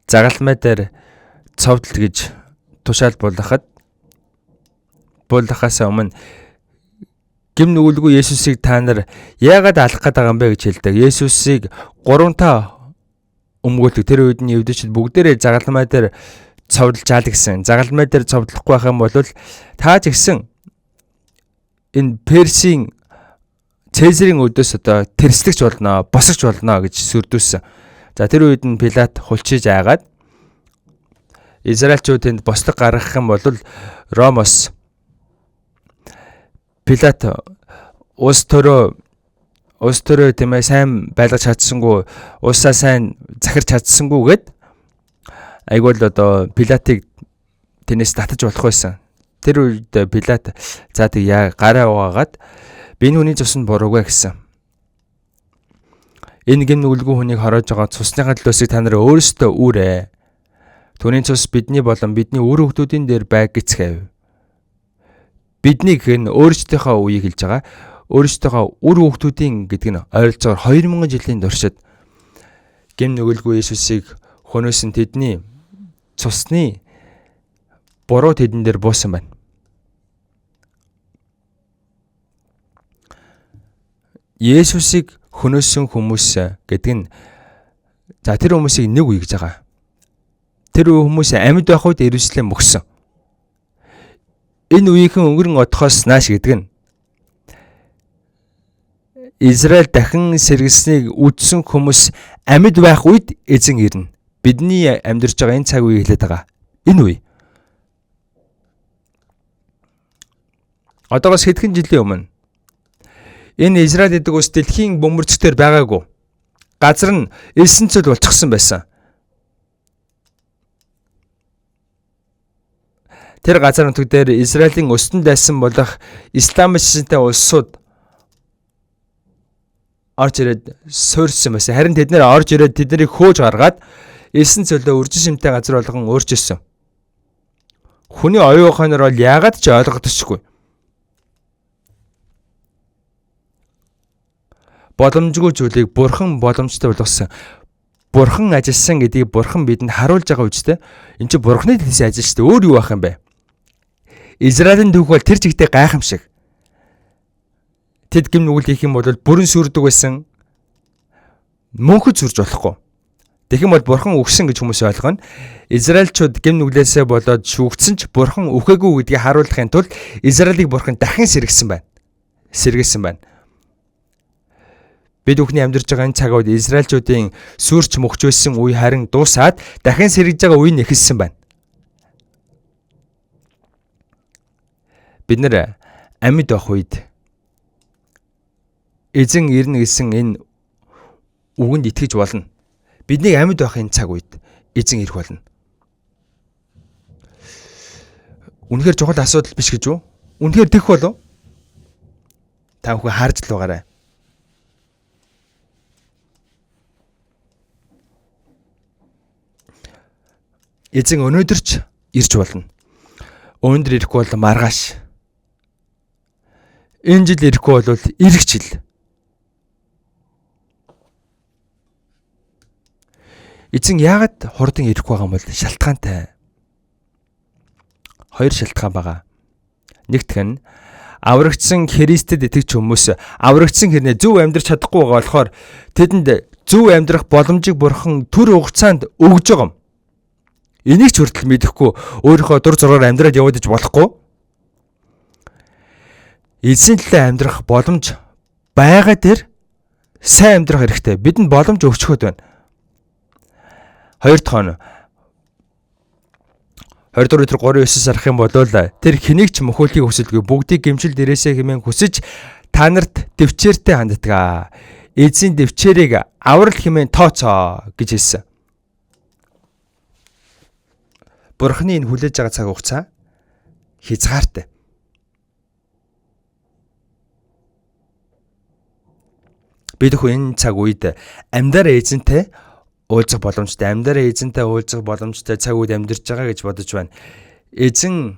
загалмай дээр цовдол гэж тушаал буулгахаас өмнө гим нүгэлгүй Есүсийг та нар яагаад алах гээд байгаа юм бэ гэж хэлдэг. Есүсийг гуравтаа өмгөөлдөг. Тэр үед нь евдээчүүд бүгдээрээ загалмай дээр цовдлж аал гэсэн. Загалмай дээр цовдлохгүй байх юм бол та ч гэсэн энэ Персийн Цэзарийн өдөөс одоо тэрслэгч болно, босогч болно гэж сүрдүүлсэн. За тэр үед нь Пилат хулчиж айгаад Израильчууд тэнд бослог гаргах юм бол Ромоос Пилат улс төрөө тийм ээ сайн байлгаж чадсангүй, улсаа сайн захирч чадсангүй гэд айгуул одоо Пилатыг тэрнээс татаж болох байсан. Тэр үед Пилат за тэг яа гараа угаагаад би энэ хүний цуснд буруугүй гэсэн. Энэ гэм нүгэлгүй хүнийг хороож байгаа цусныхаа төлөөсөө та нар өөрсдөө үүрээ. Түүний цус бидний болон бидний үр хүүхдүүдийн дээр байг гэцгээв. Бидний гэх нь өөрсдийнхөө үеийг хэлж байгаа. Өөрсдийнхөө үр хүүхдүүдийн гэдэг нь ойролцоогоор 2000 жилийн туршид гэм нүгэлгүй Есүсийг хөнөөсөн тэдний цусны буруу тэдэн дээр буусан байна. Есүсийг хөнөөсөн хүмүүс гэдэг нь за тэр хүмүүсийг нэг үе гэж байгаа. Тэр хүмүүс амьд байх үед Иерусалим мөхсөн. Энэ үеийнхэн өнгөрөн одохоос нааш гэдэг нь Израиль дахин сэргэснийг үдсэн хүмүүс амьд байх үед эзэн ирнэ. Бидний амьдарч байгаа энэ цаг үеийг хэлээд байгаа. Энэ үе. Одоогоос хэдхэн жилийн өмнө энэ Израиль гэдэг улс дэлхийн бөмбөрцөгтөр байгаагүй. Газар нь элсэн цөл болчихсон байсан. Тэр газар нутаг дээр Израилийн өстөн дайсан болох исламын шинтэй улсууд орж ирээд суурьсан байсан. Харин тэд нэр орж ирээд тэднийг хөөж гаргаад элсэн цөлөө үржин шимтэй газар болгон өөрчилсөн. Хүний оюун ухаанаар бол яагаад ч ойлгогдчихгүй. Боломжгүй зүйлийг бурхан боломжтой болгосон. Бурхан ажилласан гэдгийг бурхан бидэнд харуулж байгаа үстэй. Энд чинь бурханы төлөөс ажил шүү дээ. Өөр юу байх юм бэ? Израилийн түүх бол тэр чигтээ гайхамшиг. Тэд гэм нүгэл хийх юм бол бүрэн сүрдэг байсан. Мөнхөд сүрж болохгүй. Тэгэх юм бол бурхан үхсэн гэж хүмүүс ойлгоно. Израильчууд гэм нүглээсээ болоод шүүгдсэн ч бурхан үхээгүй гэдгийг харуулахын тулд Израилийг бурхан дахин сэргэсэн байна. Сэргээсэн байна. Бид бүхний амьдарч байгаа энэ цаг үед Израильчуудын сүрч мөхч байсан үе харин дуусаад дахин сэргэж байгаа үе нь эхэлсэн байна. Бид нэр амьд байх үед эзэн ирнэ гэсэн энэ үгэнд итгэж болно. Бидний амьд байх энэ цаг үед эзэн ирэх болно. Үнэхээр чухал асуудал биш гэж үү? Үнэхээр тэгэх болов? Та бүхэн харж л байгаарай. Эзэн өнөөдөр ч ирж болно. Өнөөдөр ирэхгүй бол маргааш. Энэ жил ирэхгүй бол ирэх жил. Эзэн яагаад хурдан ирэхгүй байгаа юм бол шалтгаантай. Хоёр шалтгаан байгаа. Нэгдүг нь аврагдсан Христэд итгэж хүмүүс аврагдсан хэрнээ зөв амьдрч чадахгүй байгаа болохоор тэдэнд зөв амьдрах боломжийг бурхан төр хугацаанд өгж байгаа юм. Энийг ч хүртэл мэдэхгүй өөрийнхөө дур зороор амьдраад яваад иж болохгүй. Эзэн төлөө амьдрах боломж байгаа дээр сайн амьдрах хэрэгтэй. Бидэнд боломж өгчхөд байна. Хоёр дахь нь 24 өдөр 3:9 сарах юм бол тэр хэнийг ч мөхөөлхийг хүсэлгүй бүгдийг гэмшил дээрээсээ хэмээн хүсэж та нарт дэвчээртэй ханддаг. Эзэн дэвчээрийг аврал хэмээн тооцоо гэж хэлсэн. Бурхны энэ хүлээж байгаа цаг хугацаа хязгаартай. Бид бүхэн энэ цаг үед амьдараа эзэнтэй уулзах боломжтой, амьдараа эзэнтэй уулзах боломжтой цаг үед амьдарч байгаа гэж бодож байна. Эзэн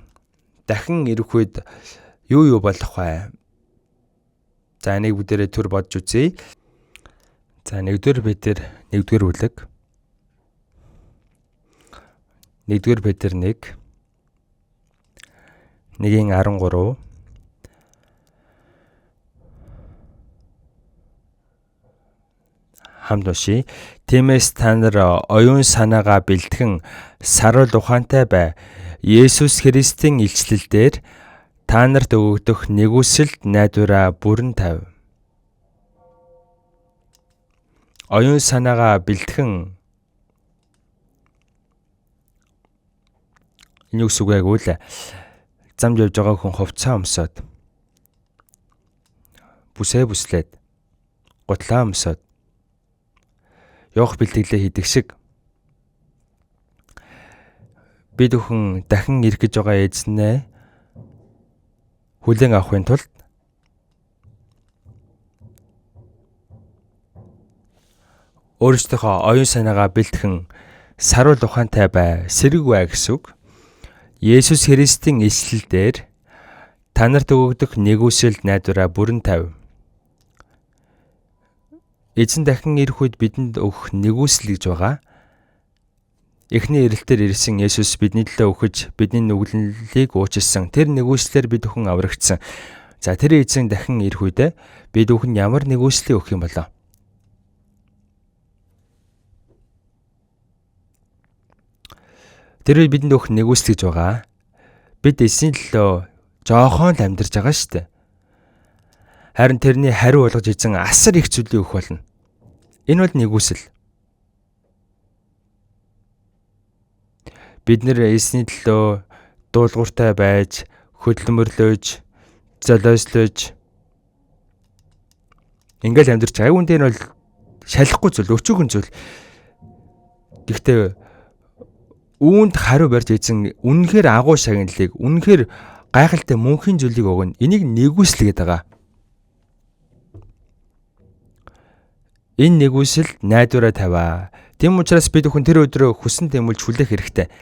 дахин ирэх үед юу болох вэ? За энийг бүгдээрээ төр бодж үзье. За 1-р Петр 1-р бүлэг. 1-р Петр 1 1:13 хамт уншия. Тиймээс та нар оюун санаагаа бэлтгэн саруул ухаантай бай. Есүс Христийн илчлэл дээр та нарт өгөгдөх нэгүсэлд найдвараа бүрэн тавь. Оюун санаагаа бэлтгэн энэ үгс үг айгуул замд явж байгаа хүн хувцаа өмсөд бүсээ бүслээд гутлаа өмсөд явах бэлтгэлээ хийдэг шиг бид бүхэн дахин ирэх гэж байгаа эзнээ хүлээн авахын тулд өөрсдийнхөө оюун санаагаа бэлтгэн Саруул ухаантай бай, сэрэг бай гэсэн үг. Есүс Христийн ишлэл дээр та нарт өгөгдөх нигүүлсэл найдвараа бүрэн тавь. Эзэн дахин ирэх үед бидэнд өгөх нигүүлсэл гэж байгаа. Эхний ирэлтээр ирсэн Есүс бидний төлөө үхэж бидний нүглэлийг уучлсан. Тэр нигүүлслээр бид бүхэн аврагдсан. За тэр эзэн дахин ирэх үедээ бид бүхэн ямар нигүүлслийг өгөх юм болоо? Тэр үед бидэнд өгөх нигүүлсэл гэж байгаа. Бид эзний төлөө жоохон л амьдарч байгаа шүү дээ. Харин тэрний хариу болгож эзэн асар их зүйлийг өгөх болно. Энэ бол нигүүлсэл. Бид нэр эзний төлөө дуулууртай байж, хөдөлмөрлөж, золиослож ингээл амьдарч байгаа. Үүн дээр нь бол шалахгүй зүйл, өчүүхэн зүйл. Гэхдээ үүнд хариу барьж эзэн үнэхээр агуу шагналыг, үнэхээр гайхалтай мөнхийн зүйлийг өгнө. Энийг нигүүлсэл гэдэг байгаа. Энэ нигүүлсэл найдвараа тавиа. Тэм учраас бид бүхэн тэр өдрөө хүсэн тэмүүлж хүлээх хэрэгтэй.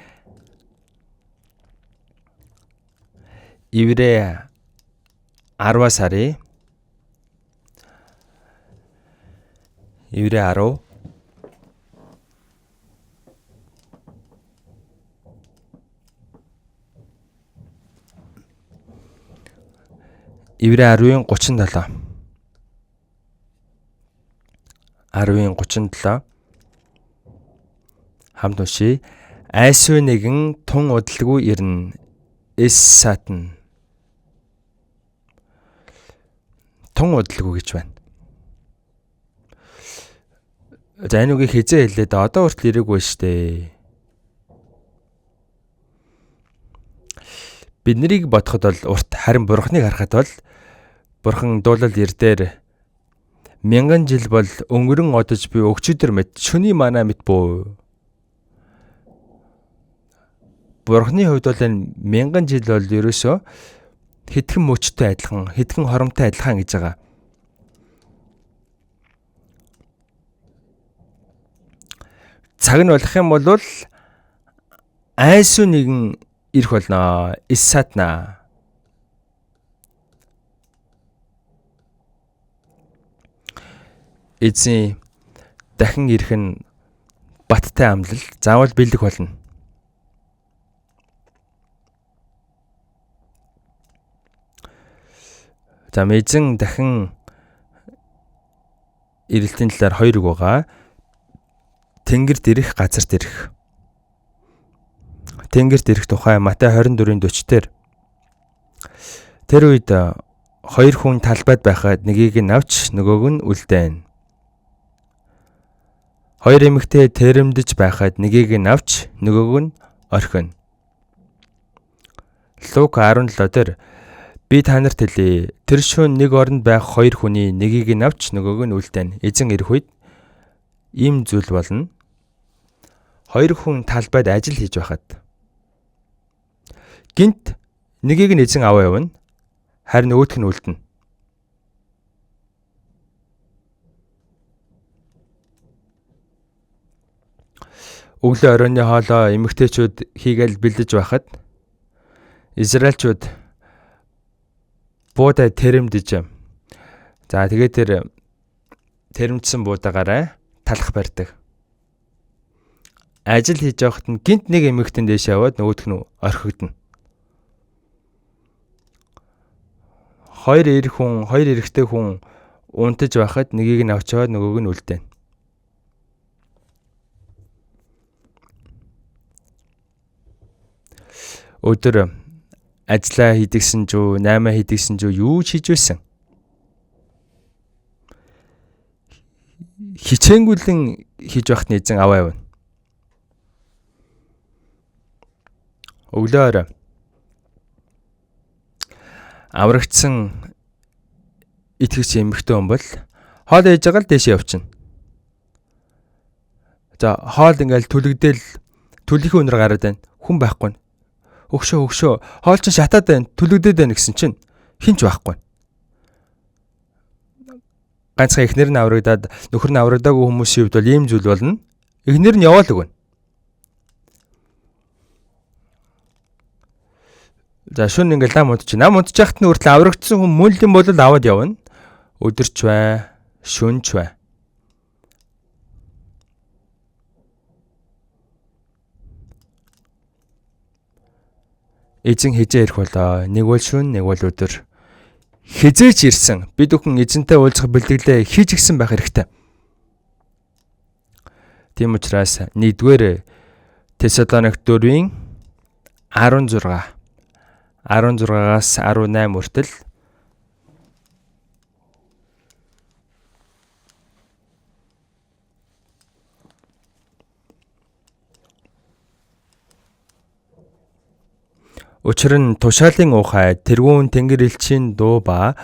Еврей 10 сарын Еврей 10 Еврей 10-ын 37. 10-ын 37 хамт уншия. Айсвэ нэгэн тун удалгүй ирнэ. Эс сатан. Тун удалгүй гэж байна. За энэ үгийг хизээ хэлээд одоо хүртэл ирээгүй шүү дээ. Бид нарыг бодоход бол урт, харин Бурхныг харахад бол Бурхан дуулал эрдээр мянган жил бол өнгөрөн одож буй өгчөдөр мэт шөний манаа мэт буу. Бурхны хувьд бол энэ мянган жил бол ерөөсөө хэдхэн мөчтэй адилхан, хэдхэн хоромтой адилхан гэж байгаа. Цаг нь болох юм бол айсуу нэгэн ирэх болно. Эс сатна. Эзэн дахин ирэх нь баттай амлал, заавал бэлдэх болно. За эзэн дахин ирэлтийн талаар хоёр үг байгаа. Тэнгэрт ирэх, газарт ирэх. Тэнгэрт ирэх тухай Матай 24-ийн 40 дээр тэр үед хоёр хүн талбайд байхад нэгийг нь авч нөгөөг нь үлдээн. Хоёр эмэгтэй тэрэмдэж байхад нэгийг нь авч нөгөөг нь орхино. Лук 17 дээр би та нарт хэлье. Тэр шөнө нэг оронд байх хоёр хүний нэгийг нь авч нөгөөг нь үлдээн. Эзэн ирэх үед ийм зүйл болно. Хоёр хүн талбайд ажил хийж байхад гинт нэгийг нь эзэн аваа явна, харин нөгөөх нь үлдэнэ. Өглөө оройн хоолоо эмэгтэйчүүд хийгээл бэлдэж байхад Израильчууд буудай тэрэмдэж, за тэгээд тэр тэрэмдсэн буудаагаараа талах барьдаг. Ажил хийж явахад нь гинт нэг эмэгтэй дээш яваад нөгөөх нь орхигдно. Хоёр эр хүн, хоёр эрэгтэй хүн унтаж байхад нэгийг нь авч яваад нөгөөг нь үлдээнэ. Өдөр ажлаа хийдэгсэн ч үү, 8 хийдэгсэн ч үү, юу ч хийж байсан. Хичээнгүйлэн хийж байхад эзэн аваа явна. Өглөөр аврагдсан итгэгч эмэгтэй хүн бол хоол ээж байгаа л дээшээ явчихна. За хоол ингээл түлэгдээл түлхийн өнөр гараад байна. Хүн байхгүй. Өгшөө хоол чинь шатаад байна, түлэгдээд байна гэсэн чинь хинч байхгүй. Ганцхан эхнэр нь аврагдаад нөхөр нь аврагдаагүй хүмүүсийн хувьд бол ийм зүйл болно. Эхнэр нь яваал өгнө. За шүн ингээл нам унтчих. Нам унтчих хат нь хүртэл аврагдсан хүн мөн бол аваад явна. Өдөрч бай, шүнч бай. Эзэн хизээ ирэх болоо. Нэг бол шүн, нэг бол өдөр. Хизээч ирсэн. Бид бүхэн эзэнтэй уулзах бэлтгэлээ хийж гисэн байх хэрэгтэй. Тийм учраас 1-р Тесалоник 4-ийн 16 16-аас 18 хүртэл Учир нь тушаалын ухай тэргүүн тэнгэр элчийн дуу ба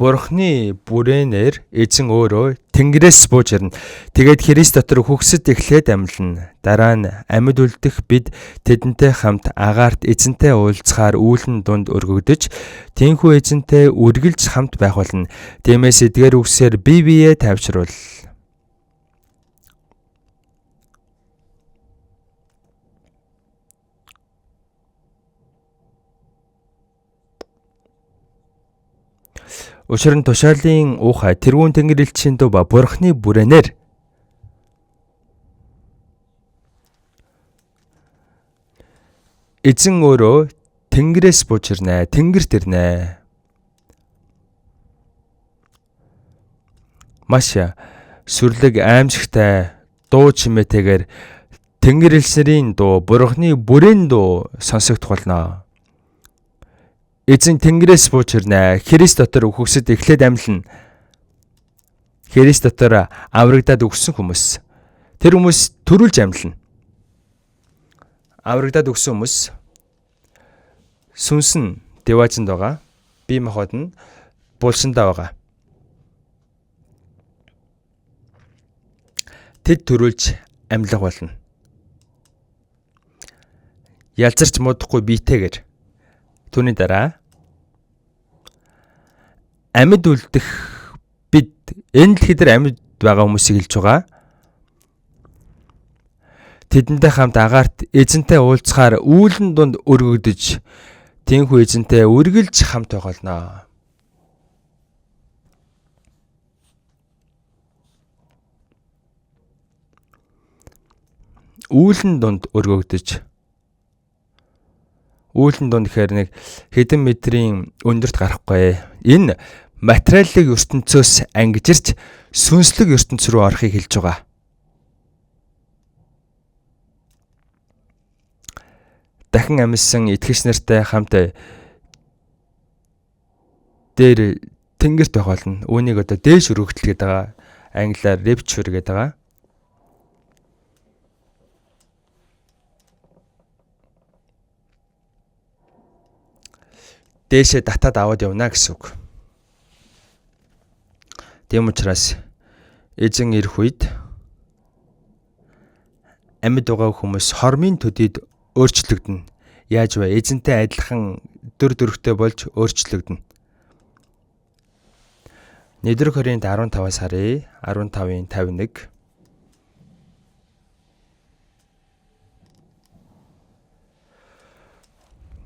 Бурхны бүрээнээр эзэн өөрөө Тэнгэрээс бууж ирнэ. Тэгээд Христ дотор хөгсөд эхлээд амьлна. Дараа нь амьд үлдэх бид тэдэнтэй хамт агаарт эзэнтэй уулзахаар үүлэн дунд өргөгдөж тэнхүү эзэнтэй үргэлж хамт байх болно. Тиймээс эдгээр үгсээр бие биеэ тайвшруул. Учир нь тушаалын ухай тэргүүн тэнгэр элчийн дуу ба Бурхны бүрээнээр эзэн өөрөө Тэнгэрээс бууж ирнэ. Тэнгэрт ирнэ. Маш сүрлэг аимшигтай дуу чимээтэйгээр Тэнгэр элсэрийн дуу, Бурхны бүрээн дуу сонсогдох болно. Эзэн Тэнгэрээс бууж ирнэ. Христ дотор үхгсэд эхлээд амьлна. Христ дотор аврагдаад үхсэн хүмүүс. Тэр хүмүүс төрүүлж амьлна. Аврагдаад үхсэн хүмүүс сүнс нь деважинд байгаа. Бие махбод нь булшиндаа байгаа. Тэд төрүүлж амьлах болно. Ялзарч муудахгүй биетэйгээр. Түүний дараа амьд үлдэх бид энэ дэлхий дээр амьд байгаа хүмүүсийг хэлж байгаа. Тэдэнтэй хамт агаарт эзэнтэй уулзахаар үүлэн дунд өргөгдөж тэнхүү эзэнтэй үргэлж хамт байх болно. Үүлэн дунд өргөгдөж. Үүлэн дунд гэхээр нэг хэдэн метрийн өндөрт гарахгүй. Энэ материалын ертөнцөөс ангижирч сүнслэг ертөнц рүү орохыг хэлж байгаа. Дахин амьсан итгэгч нартай хамт дээр тэнгэрт байх болно. Үүнийг одоо дээш өргөгдөл гэдэг байгаа. Англиар rapture гэдэг байгаа. Дээшээ татаад аваад явна гэсэн үг. Тийм учраас эзэн ирэх үед амьд байгаа хүмүүс хормын төдийд өөрчлөгдөнө. Яаж вэ? Эзэнтэй адилхан дүр төрхтэй болж өөрчлөгдөнө. 1-р Коринт 15-аас харъя. 15-ын 51.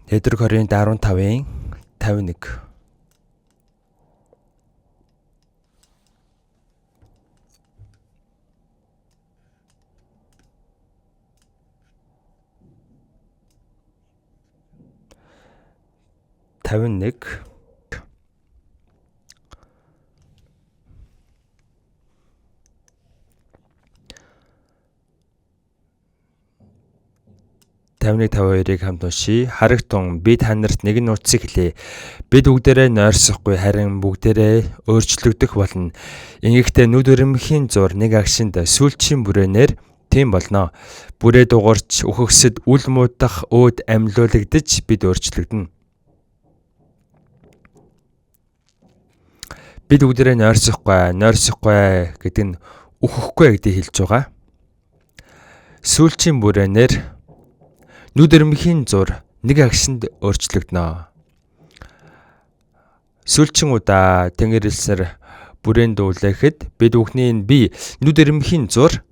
1-р Коринт 15-ын 51. 51. 51 52-ыг хамт уншийе. Харагтун би та нарт нэгэн нууцыг хэлье. Бид бүгдээрээ нойрсохгүй харин бүгдээрээ өөрчлөгдөх болно. Ингэхдээ нүд өрөмхийн зур нэг агшинд сүүлчийн бүрээнээр тийм болно. Бүрээ дугуурч үхэгсэд үл муудах өөд амьлуулагдаж бид өөрчлөгдөнө. Бид бүгдээрээ нойрсохгүй гэдэг нь үхэхгүй гэдгийг хэлж байгаа. Сүүлчийн бүрээнээр нүд өрмөхийн зур нэг агшинд өөрчлөгдөнө. Сүүлчин удаа Тэнгэр элсээр бүрээн дуулахад бид бүхний энэ бие нүд өрмөхийн зур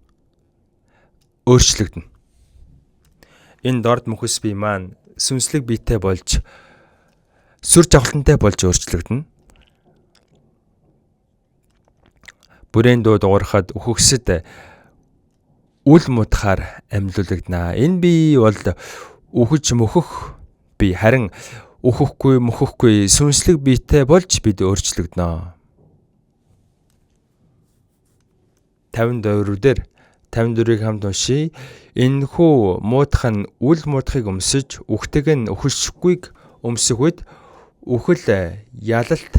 өөрчлөгдөнө. Энэ дорд мөхөс бие маань сүнслэг биетэй болж Сүр жавхлантай болж өөрчлөгдөнө. Бүрээн дуу дуурахад үхэгсэд үл мутахаар амьлуулагдана. Энэ бие бол үхэж мөхөх бие, харин үхэхгүй мөхөхгүй сүнслэг биетэй болж бид өөрчлөгдөнө. 54 дээр 54-ийг хамт уншийе. Энэхүү муудах нь үл муудахыг өмсөж, үхдэг нь үхэлшгүйг өмсөх үед үхэл ялалт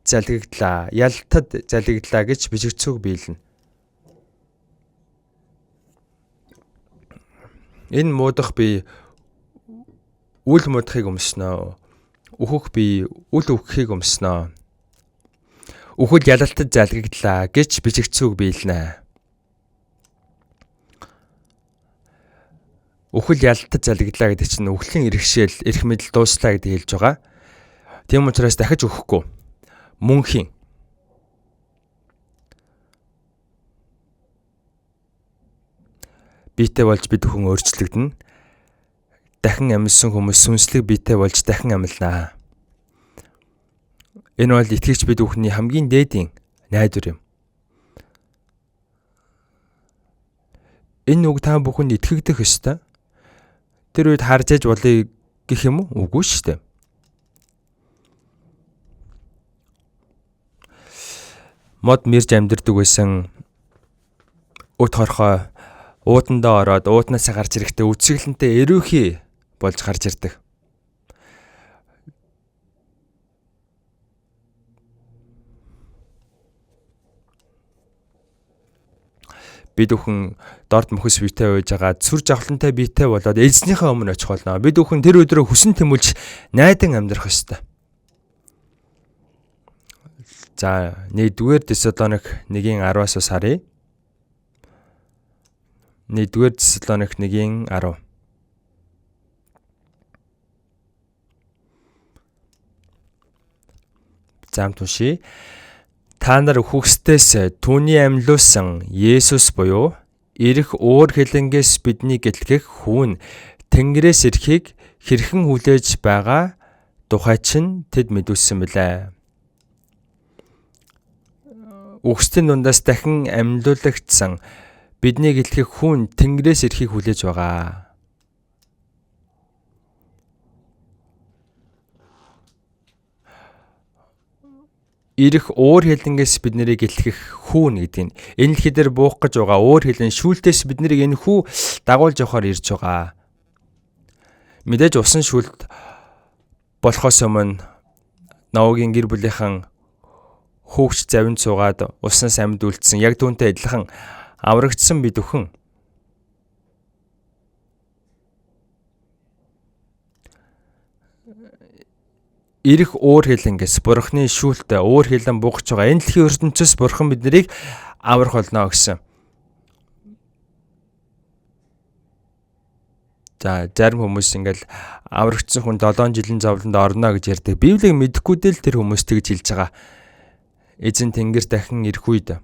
залгигдлаа. Ялалтад залгигдлаа гэж бичигдсүүг биелнэ. Энэ муудах бие үл муудахыг өмснө. Үхэх бие үл үхэхийг өмснө. Үхэл ялалтад залгигдлаа гэж бичигдсүүг биелнэ. Үхэл ялалтад залгиглаа гэдэг чинь үхлийн эрхшээл, эрх мэдэл дууслаа гэдгийг хэлж байгаа. Тийм учраас дахиж үхэхгүй. Мөнхийн. Биетэй болж бид хүн өөрчлөгдөнө. Дахин амьсан хүмүүс сүнслэг биетэй болж дахин амьлнаа. Энэ бол итгэгч бид бүхний хамгийн дээдийн найдвар юм. Энэ үг та бүхэнд итгэгдэх ёстой. Тэр үед харж аж болъё гэх юм уу? Үгүй шүү дээ. Мод мэрж амьдэрдэг байсан өт хорхой уудандаа ороод ууднаасаа гарч ирэхдээ үсгэлэнтэй эрүүхий болж гарч ирдэг. Бид бүхэн дорд мөхөс биетэй байж байгаа сүр жавхлантай биетэй болоод эзнийхээ өмнө очих болно. Бид бүхэн тэр өдрөө хүсэн тэмүүлж найдан амьдрах ёстой. За, 1-р Тесалоник 1-10-аас харъя. 1-р Тесалоник 1-10. За, уншийе. Та нар үхэгсдээс түүний амьлуулсан Есүс буюу ирэх уур хилэнгээс бидний гэлгэх хүүн Тэнгэрээс ирэхийг хэрхэн хүлээж байгаа тухай чинь тэд мэдүүлсэн билээ. Үхсдийн дундаас дахин амьлуулагдсан бидний гэлгэх хүүн Тэнгэрээс ирэхийг хүлээж байгаа. Ирэх уур хилэнгээс бид нарыг гэлхэх хүүн гэдэг нь энэ дэлхий дээр буух гэж байгаа уур хилэн шүүлтээс бид нарыг энэ хүү дагуулж явахаар ирж байгаа. Мэдээж усан шүүлт болохоос өмнө Ноагийн гэр бүлийнхэн хөөгч завинд суугаад уснаас амьд үлдсэн. Яг түүнтэй адилхан аврагдсан бид бүхэн ирэх уур хилэнгээс Бурхны шүүлт уур хилэн буугч байгаа энэ дэлхийн ертөнцөөс Бурхан биднийг аврах болно гэсэн. За, зарим хүмүүс ингээл аврагдсан хүн 7 жилийн зовлонд орно гэж ярьдаг. Библийг мэдэхгүй дээ л тэр хүмүүс тэгж хэлж байгаа. Эзэн Тэнгэр дахин ирэх үед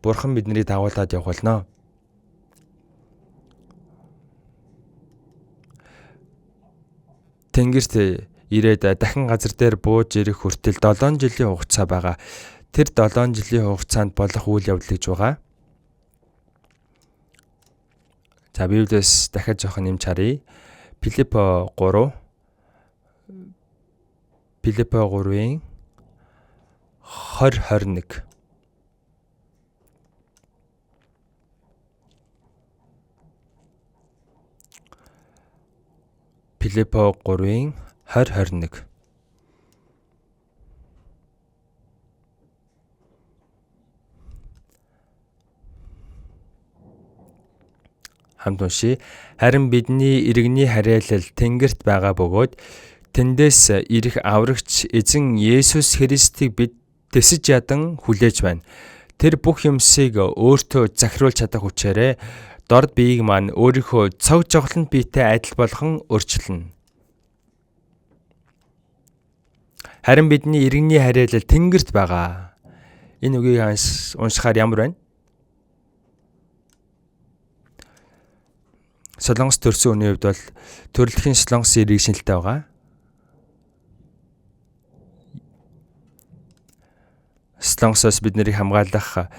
Бурхан биднийг дагуулад явах болно. Тэнгэрт ирээд дахин газар дээр бууж ирэх хүртэл 7 жилийн хугацаа байгаа. Тэр 7 жилийн хугацаанд болох үйл явдал гэж байгаа. За, Библиэс дахиад жоохон нэмж харъя. Филиппо 3. Филиппо 3-ын 20-21. Филиппо 3-ын 20-21. Хамт уншийе. Харин бидний иргэний харьяалал Тэнгэрт байгаа бөгөөд тэндээс ирэх аврагч эзэн Есүс Христийг бид тэсэж ядан хүлээж байна. Тэр бүх юмсыг өөртөө захируулж чадах хүчээрээ дорд биеийг маань өөрийнхөө цог жавхлант биетэй адил болгон өөрчилнө. Харин бидний иргэний харьяалал Тэнгэрт байгаа. Энэ үгийг уншихаар ямар байна? Солонгос төрсөн хүний хувьд бол төрөлхийн Солонгос иргэн шинэлтэй байгаа. Солонгосоос бид нарыг хамгаалах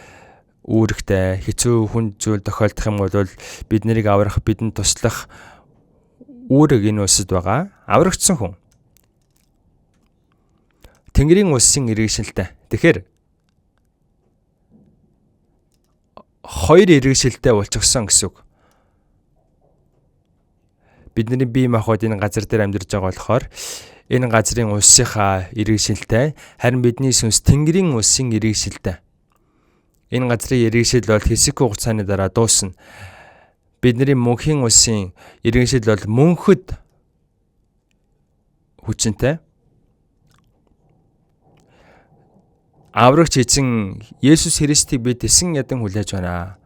үүрэгтэй, хэцүү хүн зүйл тохиолдох юм бол бид нарыг аврах, бидэнд туслах үүрэг энэ улсад байгаа. Аврагдсан хүн. Тэнгэрийн улсын иргэншилтэй. Тэгэхээр хоёр иргэншилтэй болчихсон гэсэн үг. Бидний бие махбод энэ газар дээр амьдарч байгаа болохоор энэ газрын улсынхаа иргэншилтэй, харин бидний сүнс Тэнгэрийн улсын иргэншилтэй. Энэ газрын иргэншил бол хэсэг хугацааны дараа дуусна. Бидний мөнхийн улсын иргэншил бол мөнхөд хүчинтэй. Аврагч эзэн Есүс Христийг бид эсэн ядан хүлээж байна.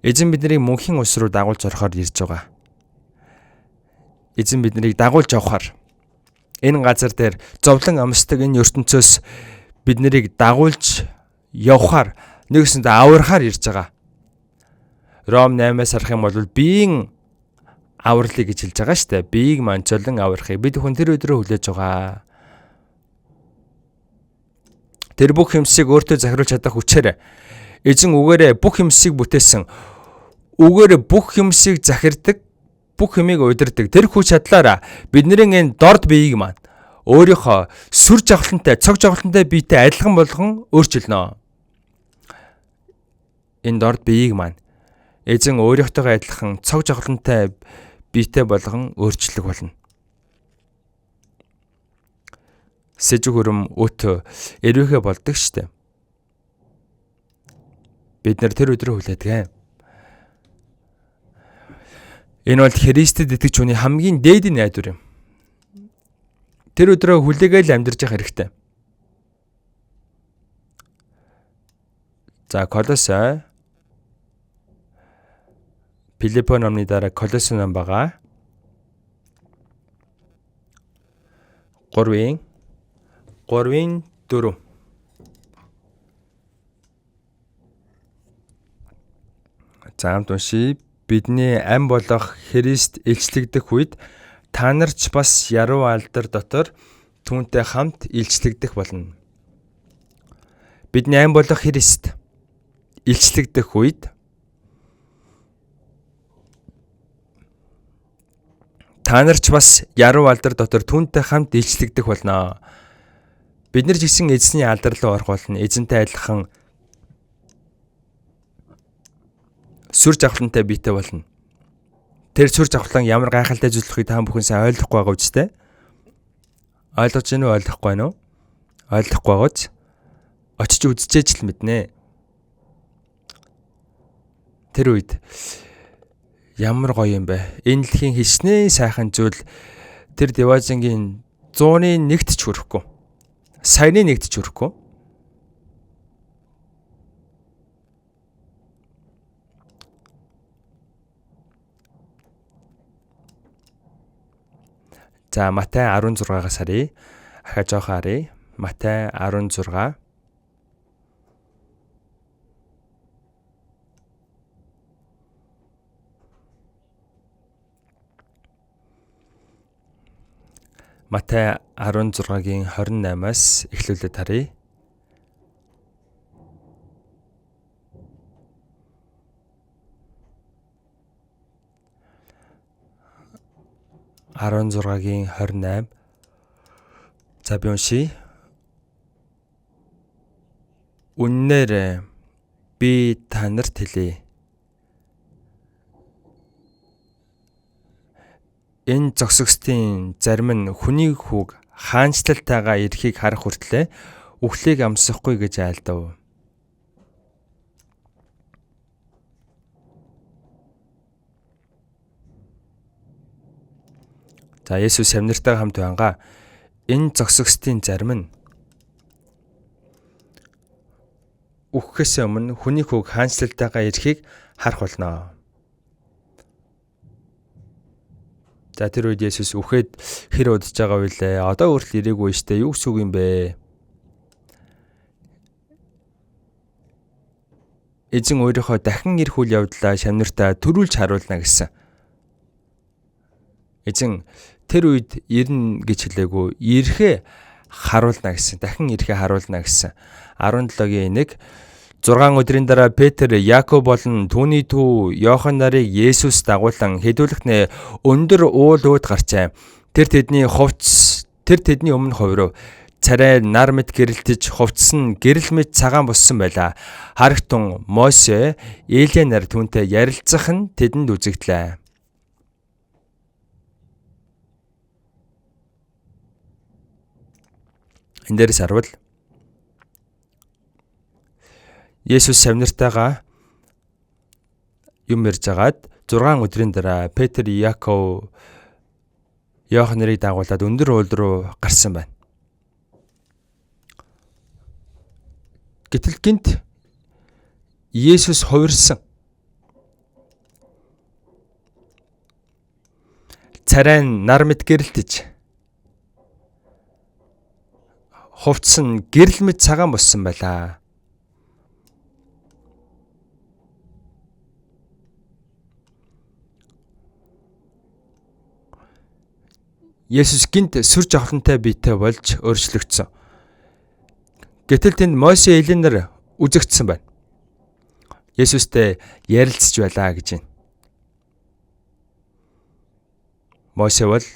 Эзэн биднийг мөнхийн улс руу дагуулж орохоор ирж байгаа. Эзэн биднийг дагуулж явахаар энэ газар дээр зовлон амсдаг энэ ертөнцөөс бид нарыг дагуулж явахаар нэгсэндээ аврахаар ирж байгаа. Ром 8-аас харах юм бол биеийн авралыг гэж хэлж байгаа шүү дээ. Биеийг манчолон аврахыг бид хүн тэр өдрөө хүлээж байгаа. Тэр бүх юмсыг өөртөө захируулж чадах хүчээр эзэн үгээрээ бүх юмсыг бүтээсэн. Үгээрээ бүх юмсыг захирдаг, бүх юмыг удирдаг. Тэр хүч чадлаараа бидний энэ дорд биеийг маань өөрийнхөө сүр жавхлантай, цог жавхлантай биетэй адилхан болгон өөрчилнө. Энэ дорд биеийг маань эзэн өөрийнхтэйгээ адилхан цог жавхлантай биетэй болгон өөрчлөх болно. Сэжиг хөрөм өт эрвэхэ болдог штэ. Бид нар тэр өдрөө хүлээдэг. Энэ бол Христэд итгэж хүний хамгийн дээдийн найдвар юм. Тэр өдрөө хүлээгээл амьдарч явах хэрэгтэй. За Колосай Филиппо номны дараа Колосе ном байгаа. 3-ын 4. За амт уншия. Бидний ам болох Христ илчлэгдэх үед та нар ч бас яруу алдар дотор түүнтэй хамт илчлэгдэх болно. Бидний ам болох Христ илчлэгдэх үед та нар ч бас яруу алдар дотор түүнтэй хамт илчлэгдэх болно. Бид нар ч гэсэн эзний алдар руу орох болно. Эзэнтэй адилхан сүр жавхлантай биетэй болно. Тэр сүр жавхлан ямар гайхалтай зүйл болохыг та бүхэн сайн ойлгохгүй байгаа үстэй. Ойлгож гинүү, ойлгохгүй байна уу? Ойлгохгүй байгааз очиж үзчихэж л мэднэ. Тэр үед ямар гоё юм бэ? Энэ дэлхийн хичнээн сайхан зүйл тэр Деважингийн 100-ны 1-т ч хүрэхгүй. Саяны 1-т ч хүрэхгүй. За Матай 16-аас харъя. Ахаа жоохон харъя. Матай 16. Матай 16-гийн 28-аас эхлүүлээд харъя. гийн 28. За би уншия. Үннээр би та нарт хэлье. Энэ зогсогчдын зарим нь хүний хүүг хаанчлалтайгаа ирэхийг харах хүртлээр үхлийг амсахгүй гэж айлдав. За Есүс амьнартай хамт байнгаа энэ зогсогчдын зарим нь үхэхээс өмнө хүний хүүг хаанчлалтайгаа ирэхийг харах болно. За тэр үед Есүс үхээд хэр удаж байгаа вэ? Одоо хүртэл ирээгүй штэ. Юу гэсэн үг юм бэ? Эзэн өөрийнхөө дахин ирэх үйл явдлаа шавнартаа төрүүлж харуулна гэсэн. Эзэн тэр үед ирнэ гэж хэлээгүй. Ирэхээ харуулна гэсэн. Дахин ирэхээ харуулна гэсэн. 17-гийн 1. 6 өдрийн дараа Петр, Яков болон түүний дүү Иохан нарыг Есүс дагуулan хэдүүлэхнээ өндөр уул өөд гарчээ. Тэр тэдний хувцс тэр тэдний өмнө хувирав. Царай нар мэт гэрэлтэж, хувцс нь гэрэл мэт цагаан боссон байлаа. Харагтун Мосе, Элия нар түүнтэй ярилцах нь тэдэнд үзэгдлээ. Энэ дээрээс харуул Есүс савнартайгаа юм ярьж агаад 6 өдрийн дараа Петр, Яков, Иохан нарыг дагуулад өндөр уул руу гарсан байна. Гэтэл гинт Есүс хувирсан. Царай нь нар мэт гэрэлтэж, хувцс нь гэрэл мэт цагаан болсон байлаа. Есүс гинт сүр жавхлантай биетэй болж өөрчлөгдсөн. Гэтэл тэнд Мосе, Эли нар үзэгдсэн байна. Есүстэй ярилцж байлаа гэж байна. Мосе бол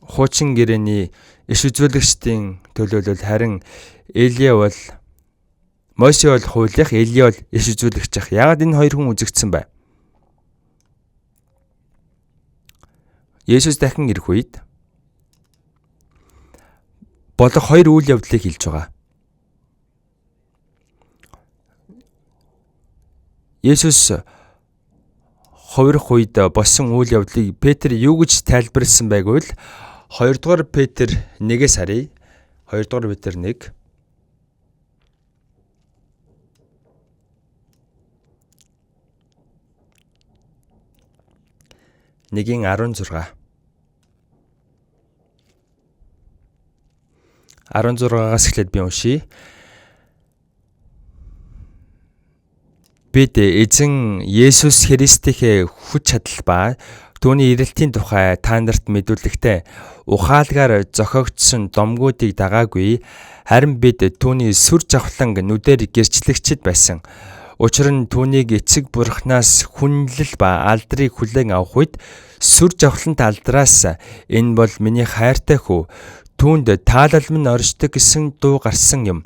хуучин гэрээний иш үзүүлэгчдийн төлөөлөл, харин Элия бол Мосе бол хуулийнх, Элия бол иш үзүүлэгч. Яагаад энэ хоёр хүн үзэгдсэн бэ? Есүс дахин ирэх үед болох хоёр үйл явдлыг хэлж байгаа. Есүс хувирах үед болсон үйл явдлыг Петр юу гэж тайлбарласан байг вэ? 2 дугаар Петр 1-ээс харъя. 2 дугаар Петр 1. 1-ийн 16. 16-аас эхлээд би уншийе. Бид эзэн Есүс Христийнхээ хүч чадал ба түүний ирэлтийн тухай та нарт мэдүүлэхдээ ухаалгаар зохиогдсон домгуудыг дагаагүй, харин бид түүний сүр жавхлан нүдээр гэрчлэгчд байсан. Учир нь түүнийг эцэг бурхнаас хүнлэл ба алдрыг хүлээн авах үед сүр жавхлант алдраас энэ бол миний хайртай хүү, түүнд таалал минь оршдог гэсэн дуу гарсан юм.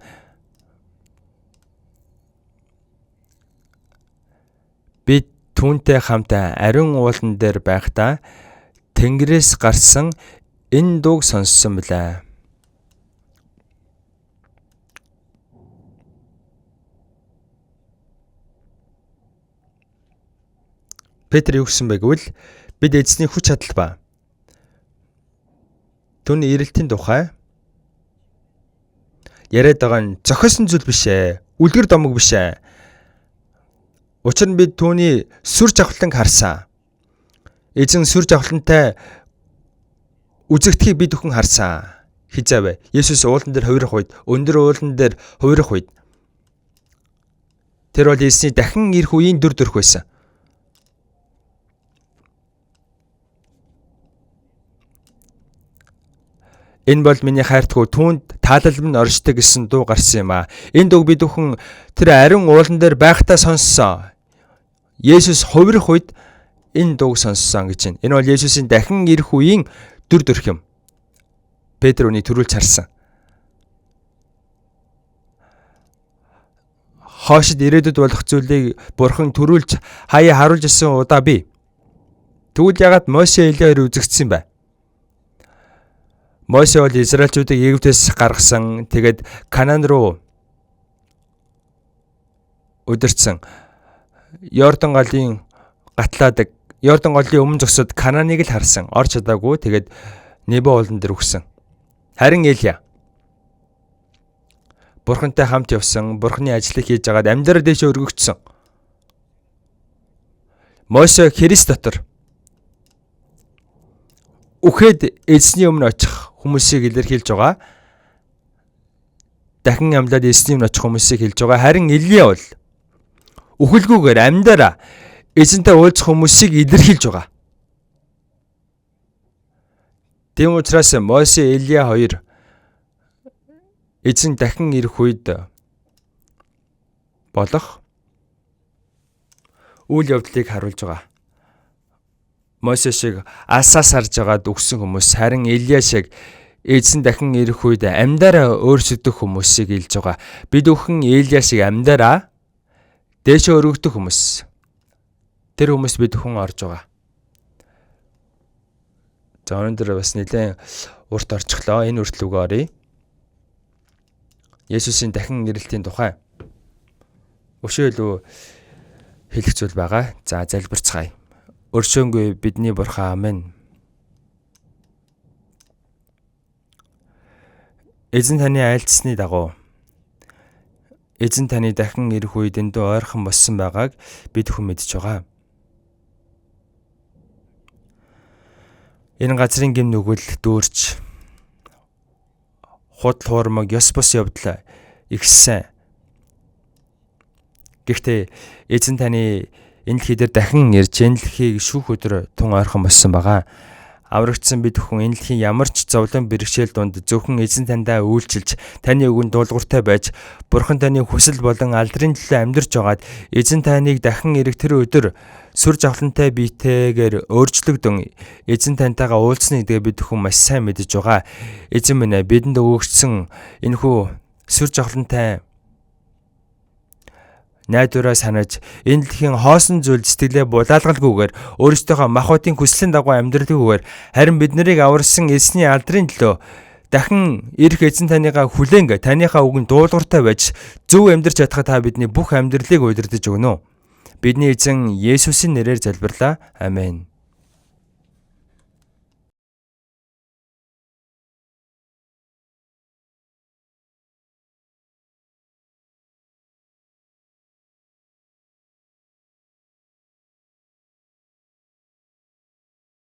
Бид түүнтэй хамт ариун уулан дээр байхдаа Тэнгэрээс гарсан энэ дууг сонссон билээ. Петр юу гэсэн бэ гэвэл бид эзний хүч чадал ба түүний ирэлтийн тухай яриад байгаа нь зохиосон зүйл биш ээ. Үлгэр домог биш ээ. Учир нь бид түүний сүр жавхланг харсан. Эзэн сүр жавхлантай үзэгдэхийг бид бүхэн харсан. Хизээ вэ? Есүс уулан дээр хувирах үед, өндөр уулан дээр хувирах үед тэр бол Есүсний дахин ирэх үеийн дүр төрх байсан. Энэ бол миний хайртгүй, түүнд таалал минь оршдог гэсэн дуу гарсан юм аа. Энэ дууг бид бүхэн тэр ариун уулан дээр байхдаа сонссон. Есүс хувирах үед энэ дууг сонссон гэж байна. Энэ бол Есүсийн дахин ирэх үеийн дүр төрх юм. Петр үнийг төрүүлж харсан. Хоошид ирээдүйд болох зүйлийг Бурхан төрүүлж хаяа харуулж ирсэн удаа бий. Тэгвэл ягаад Мосе, Элия хоёр үзэгдсэн бэ? Мосе бол Израильчуудыг Египтээс гаргасан. Тэгээд Канаан руу удирдсан. Йордан голын гатлаадаг. Йордан голын өмнө зогсоод Канааныг л харсан. Орж чадаагүй. Тэгээд Небо уулан дээр үхсэн. Харин Элия Бурхантай хамт явсан, Бурханы ажлыг хийж агаад амьдрал дэше өргөгдсөн. Мосе Христ дотор үхэд эзний өмнө очих хүмүүсийг илэрхийлж байгаа. Дахин амьлаад эзний өмнө очих хүмүүсийг хэлж байгаа. Харин Илия бол үхэлгүйгээр амьдараа эзэнтэй уулзах хүмүүсийг илэрхийлж байгаа. Тийм учраас Мосе, Илия хоёр эзэн дахин ирэх үед болох үйл явдлыг харуулж байгаа. Мосе шиг алсаас харж байгаад үгсэн хүмүүс, харин Илия шиг эзэн дахин ирэх үед амьдаараа өөрчлөгдөх хүмүүсийг илж байгаа. Бид бүхэн Илия шиг амьдаараа дээшээ өргөгдөх хүмүүс. Тэр хүмүүс бид бүхэн орж байгаа. За, өнөөдөр бас нэлээд урт орчихлоо. Энэ хүртэл үгээ оръё. Есүсийн дахин ирэлтийн тухай өшөө илүү хэлэх зүйл байгаа. За, залбирцгаая. Өршөөнгүй бидний Бурхан, амен. Эзэн таны айлдсны дагуу эзэн таны дахин ирэх үед эндүү ойрхон болсон байгааг бид хүн мэдж байгаа. Энэ газрын гэм нүгэл дүүрч худал хуурмаг ёс бус явдал ихссэн. Гэхдээ эзэн таны энэ дэлхий дээр дахин ирж энэ дэлхийг шүүх өдөр тун ойрхон болсон байгаа. Аврагдсан бид хүн энэ дэлхийн ямар ч зовлон бэрхшээл дунд зөвхөн эзэн таньдаа үйлчилж, таны үгэнд дуулууртай байж, Бурхан таны хүсэл болон алдрын төлөө амьдарч байгаад эзэн таныг дахин ирэх тэр өдөр сүр жавхлантай биетэйгээр өөрчлөгдөн эзэн тантайгаа уулзна гэдгээ бид хүн маш сайн мэдэж байгаа. Эзэн минь ээ, бидэнд өгөгдсөн энэхүү сүр жавхлантай найдвараа санаж энэ дэлхийн хоосон зүйл сэтгэлээ булаалгалгүйгээр өөрсдийнхөө махбодын хүслийн дагуу амьдралгүйгээр харин бид нарыг аварсан эзний алдрын төлөө дахин ирэх эзэн таныгаа хүлээн таныхаа үгэнд дуулууртай байж зөв амьдрч чадахад та бидний бүх амьдралыг удирдах өгнө. Бидний эзэн Есүсийн нэрээр залбирлаа. Амен.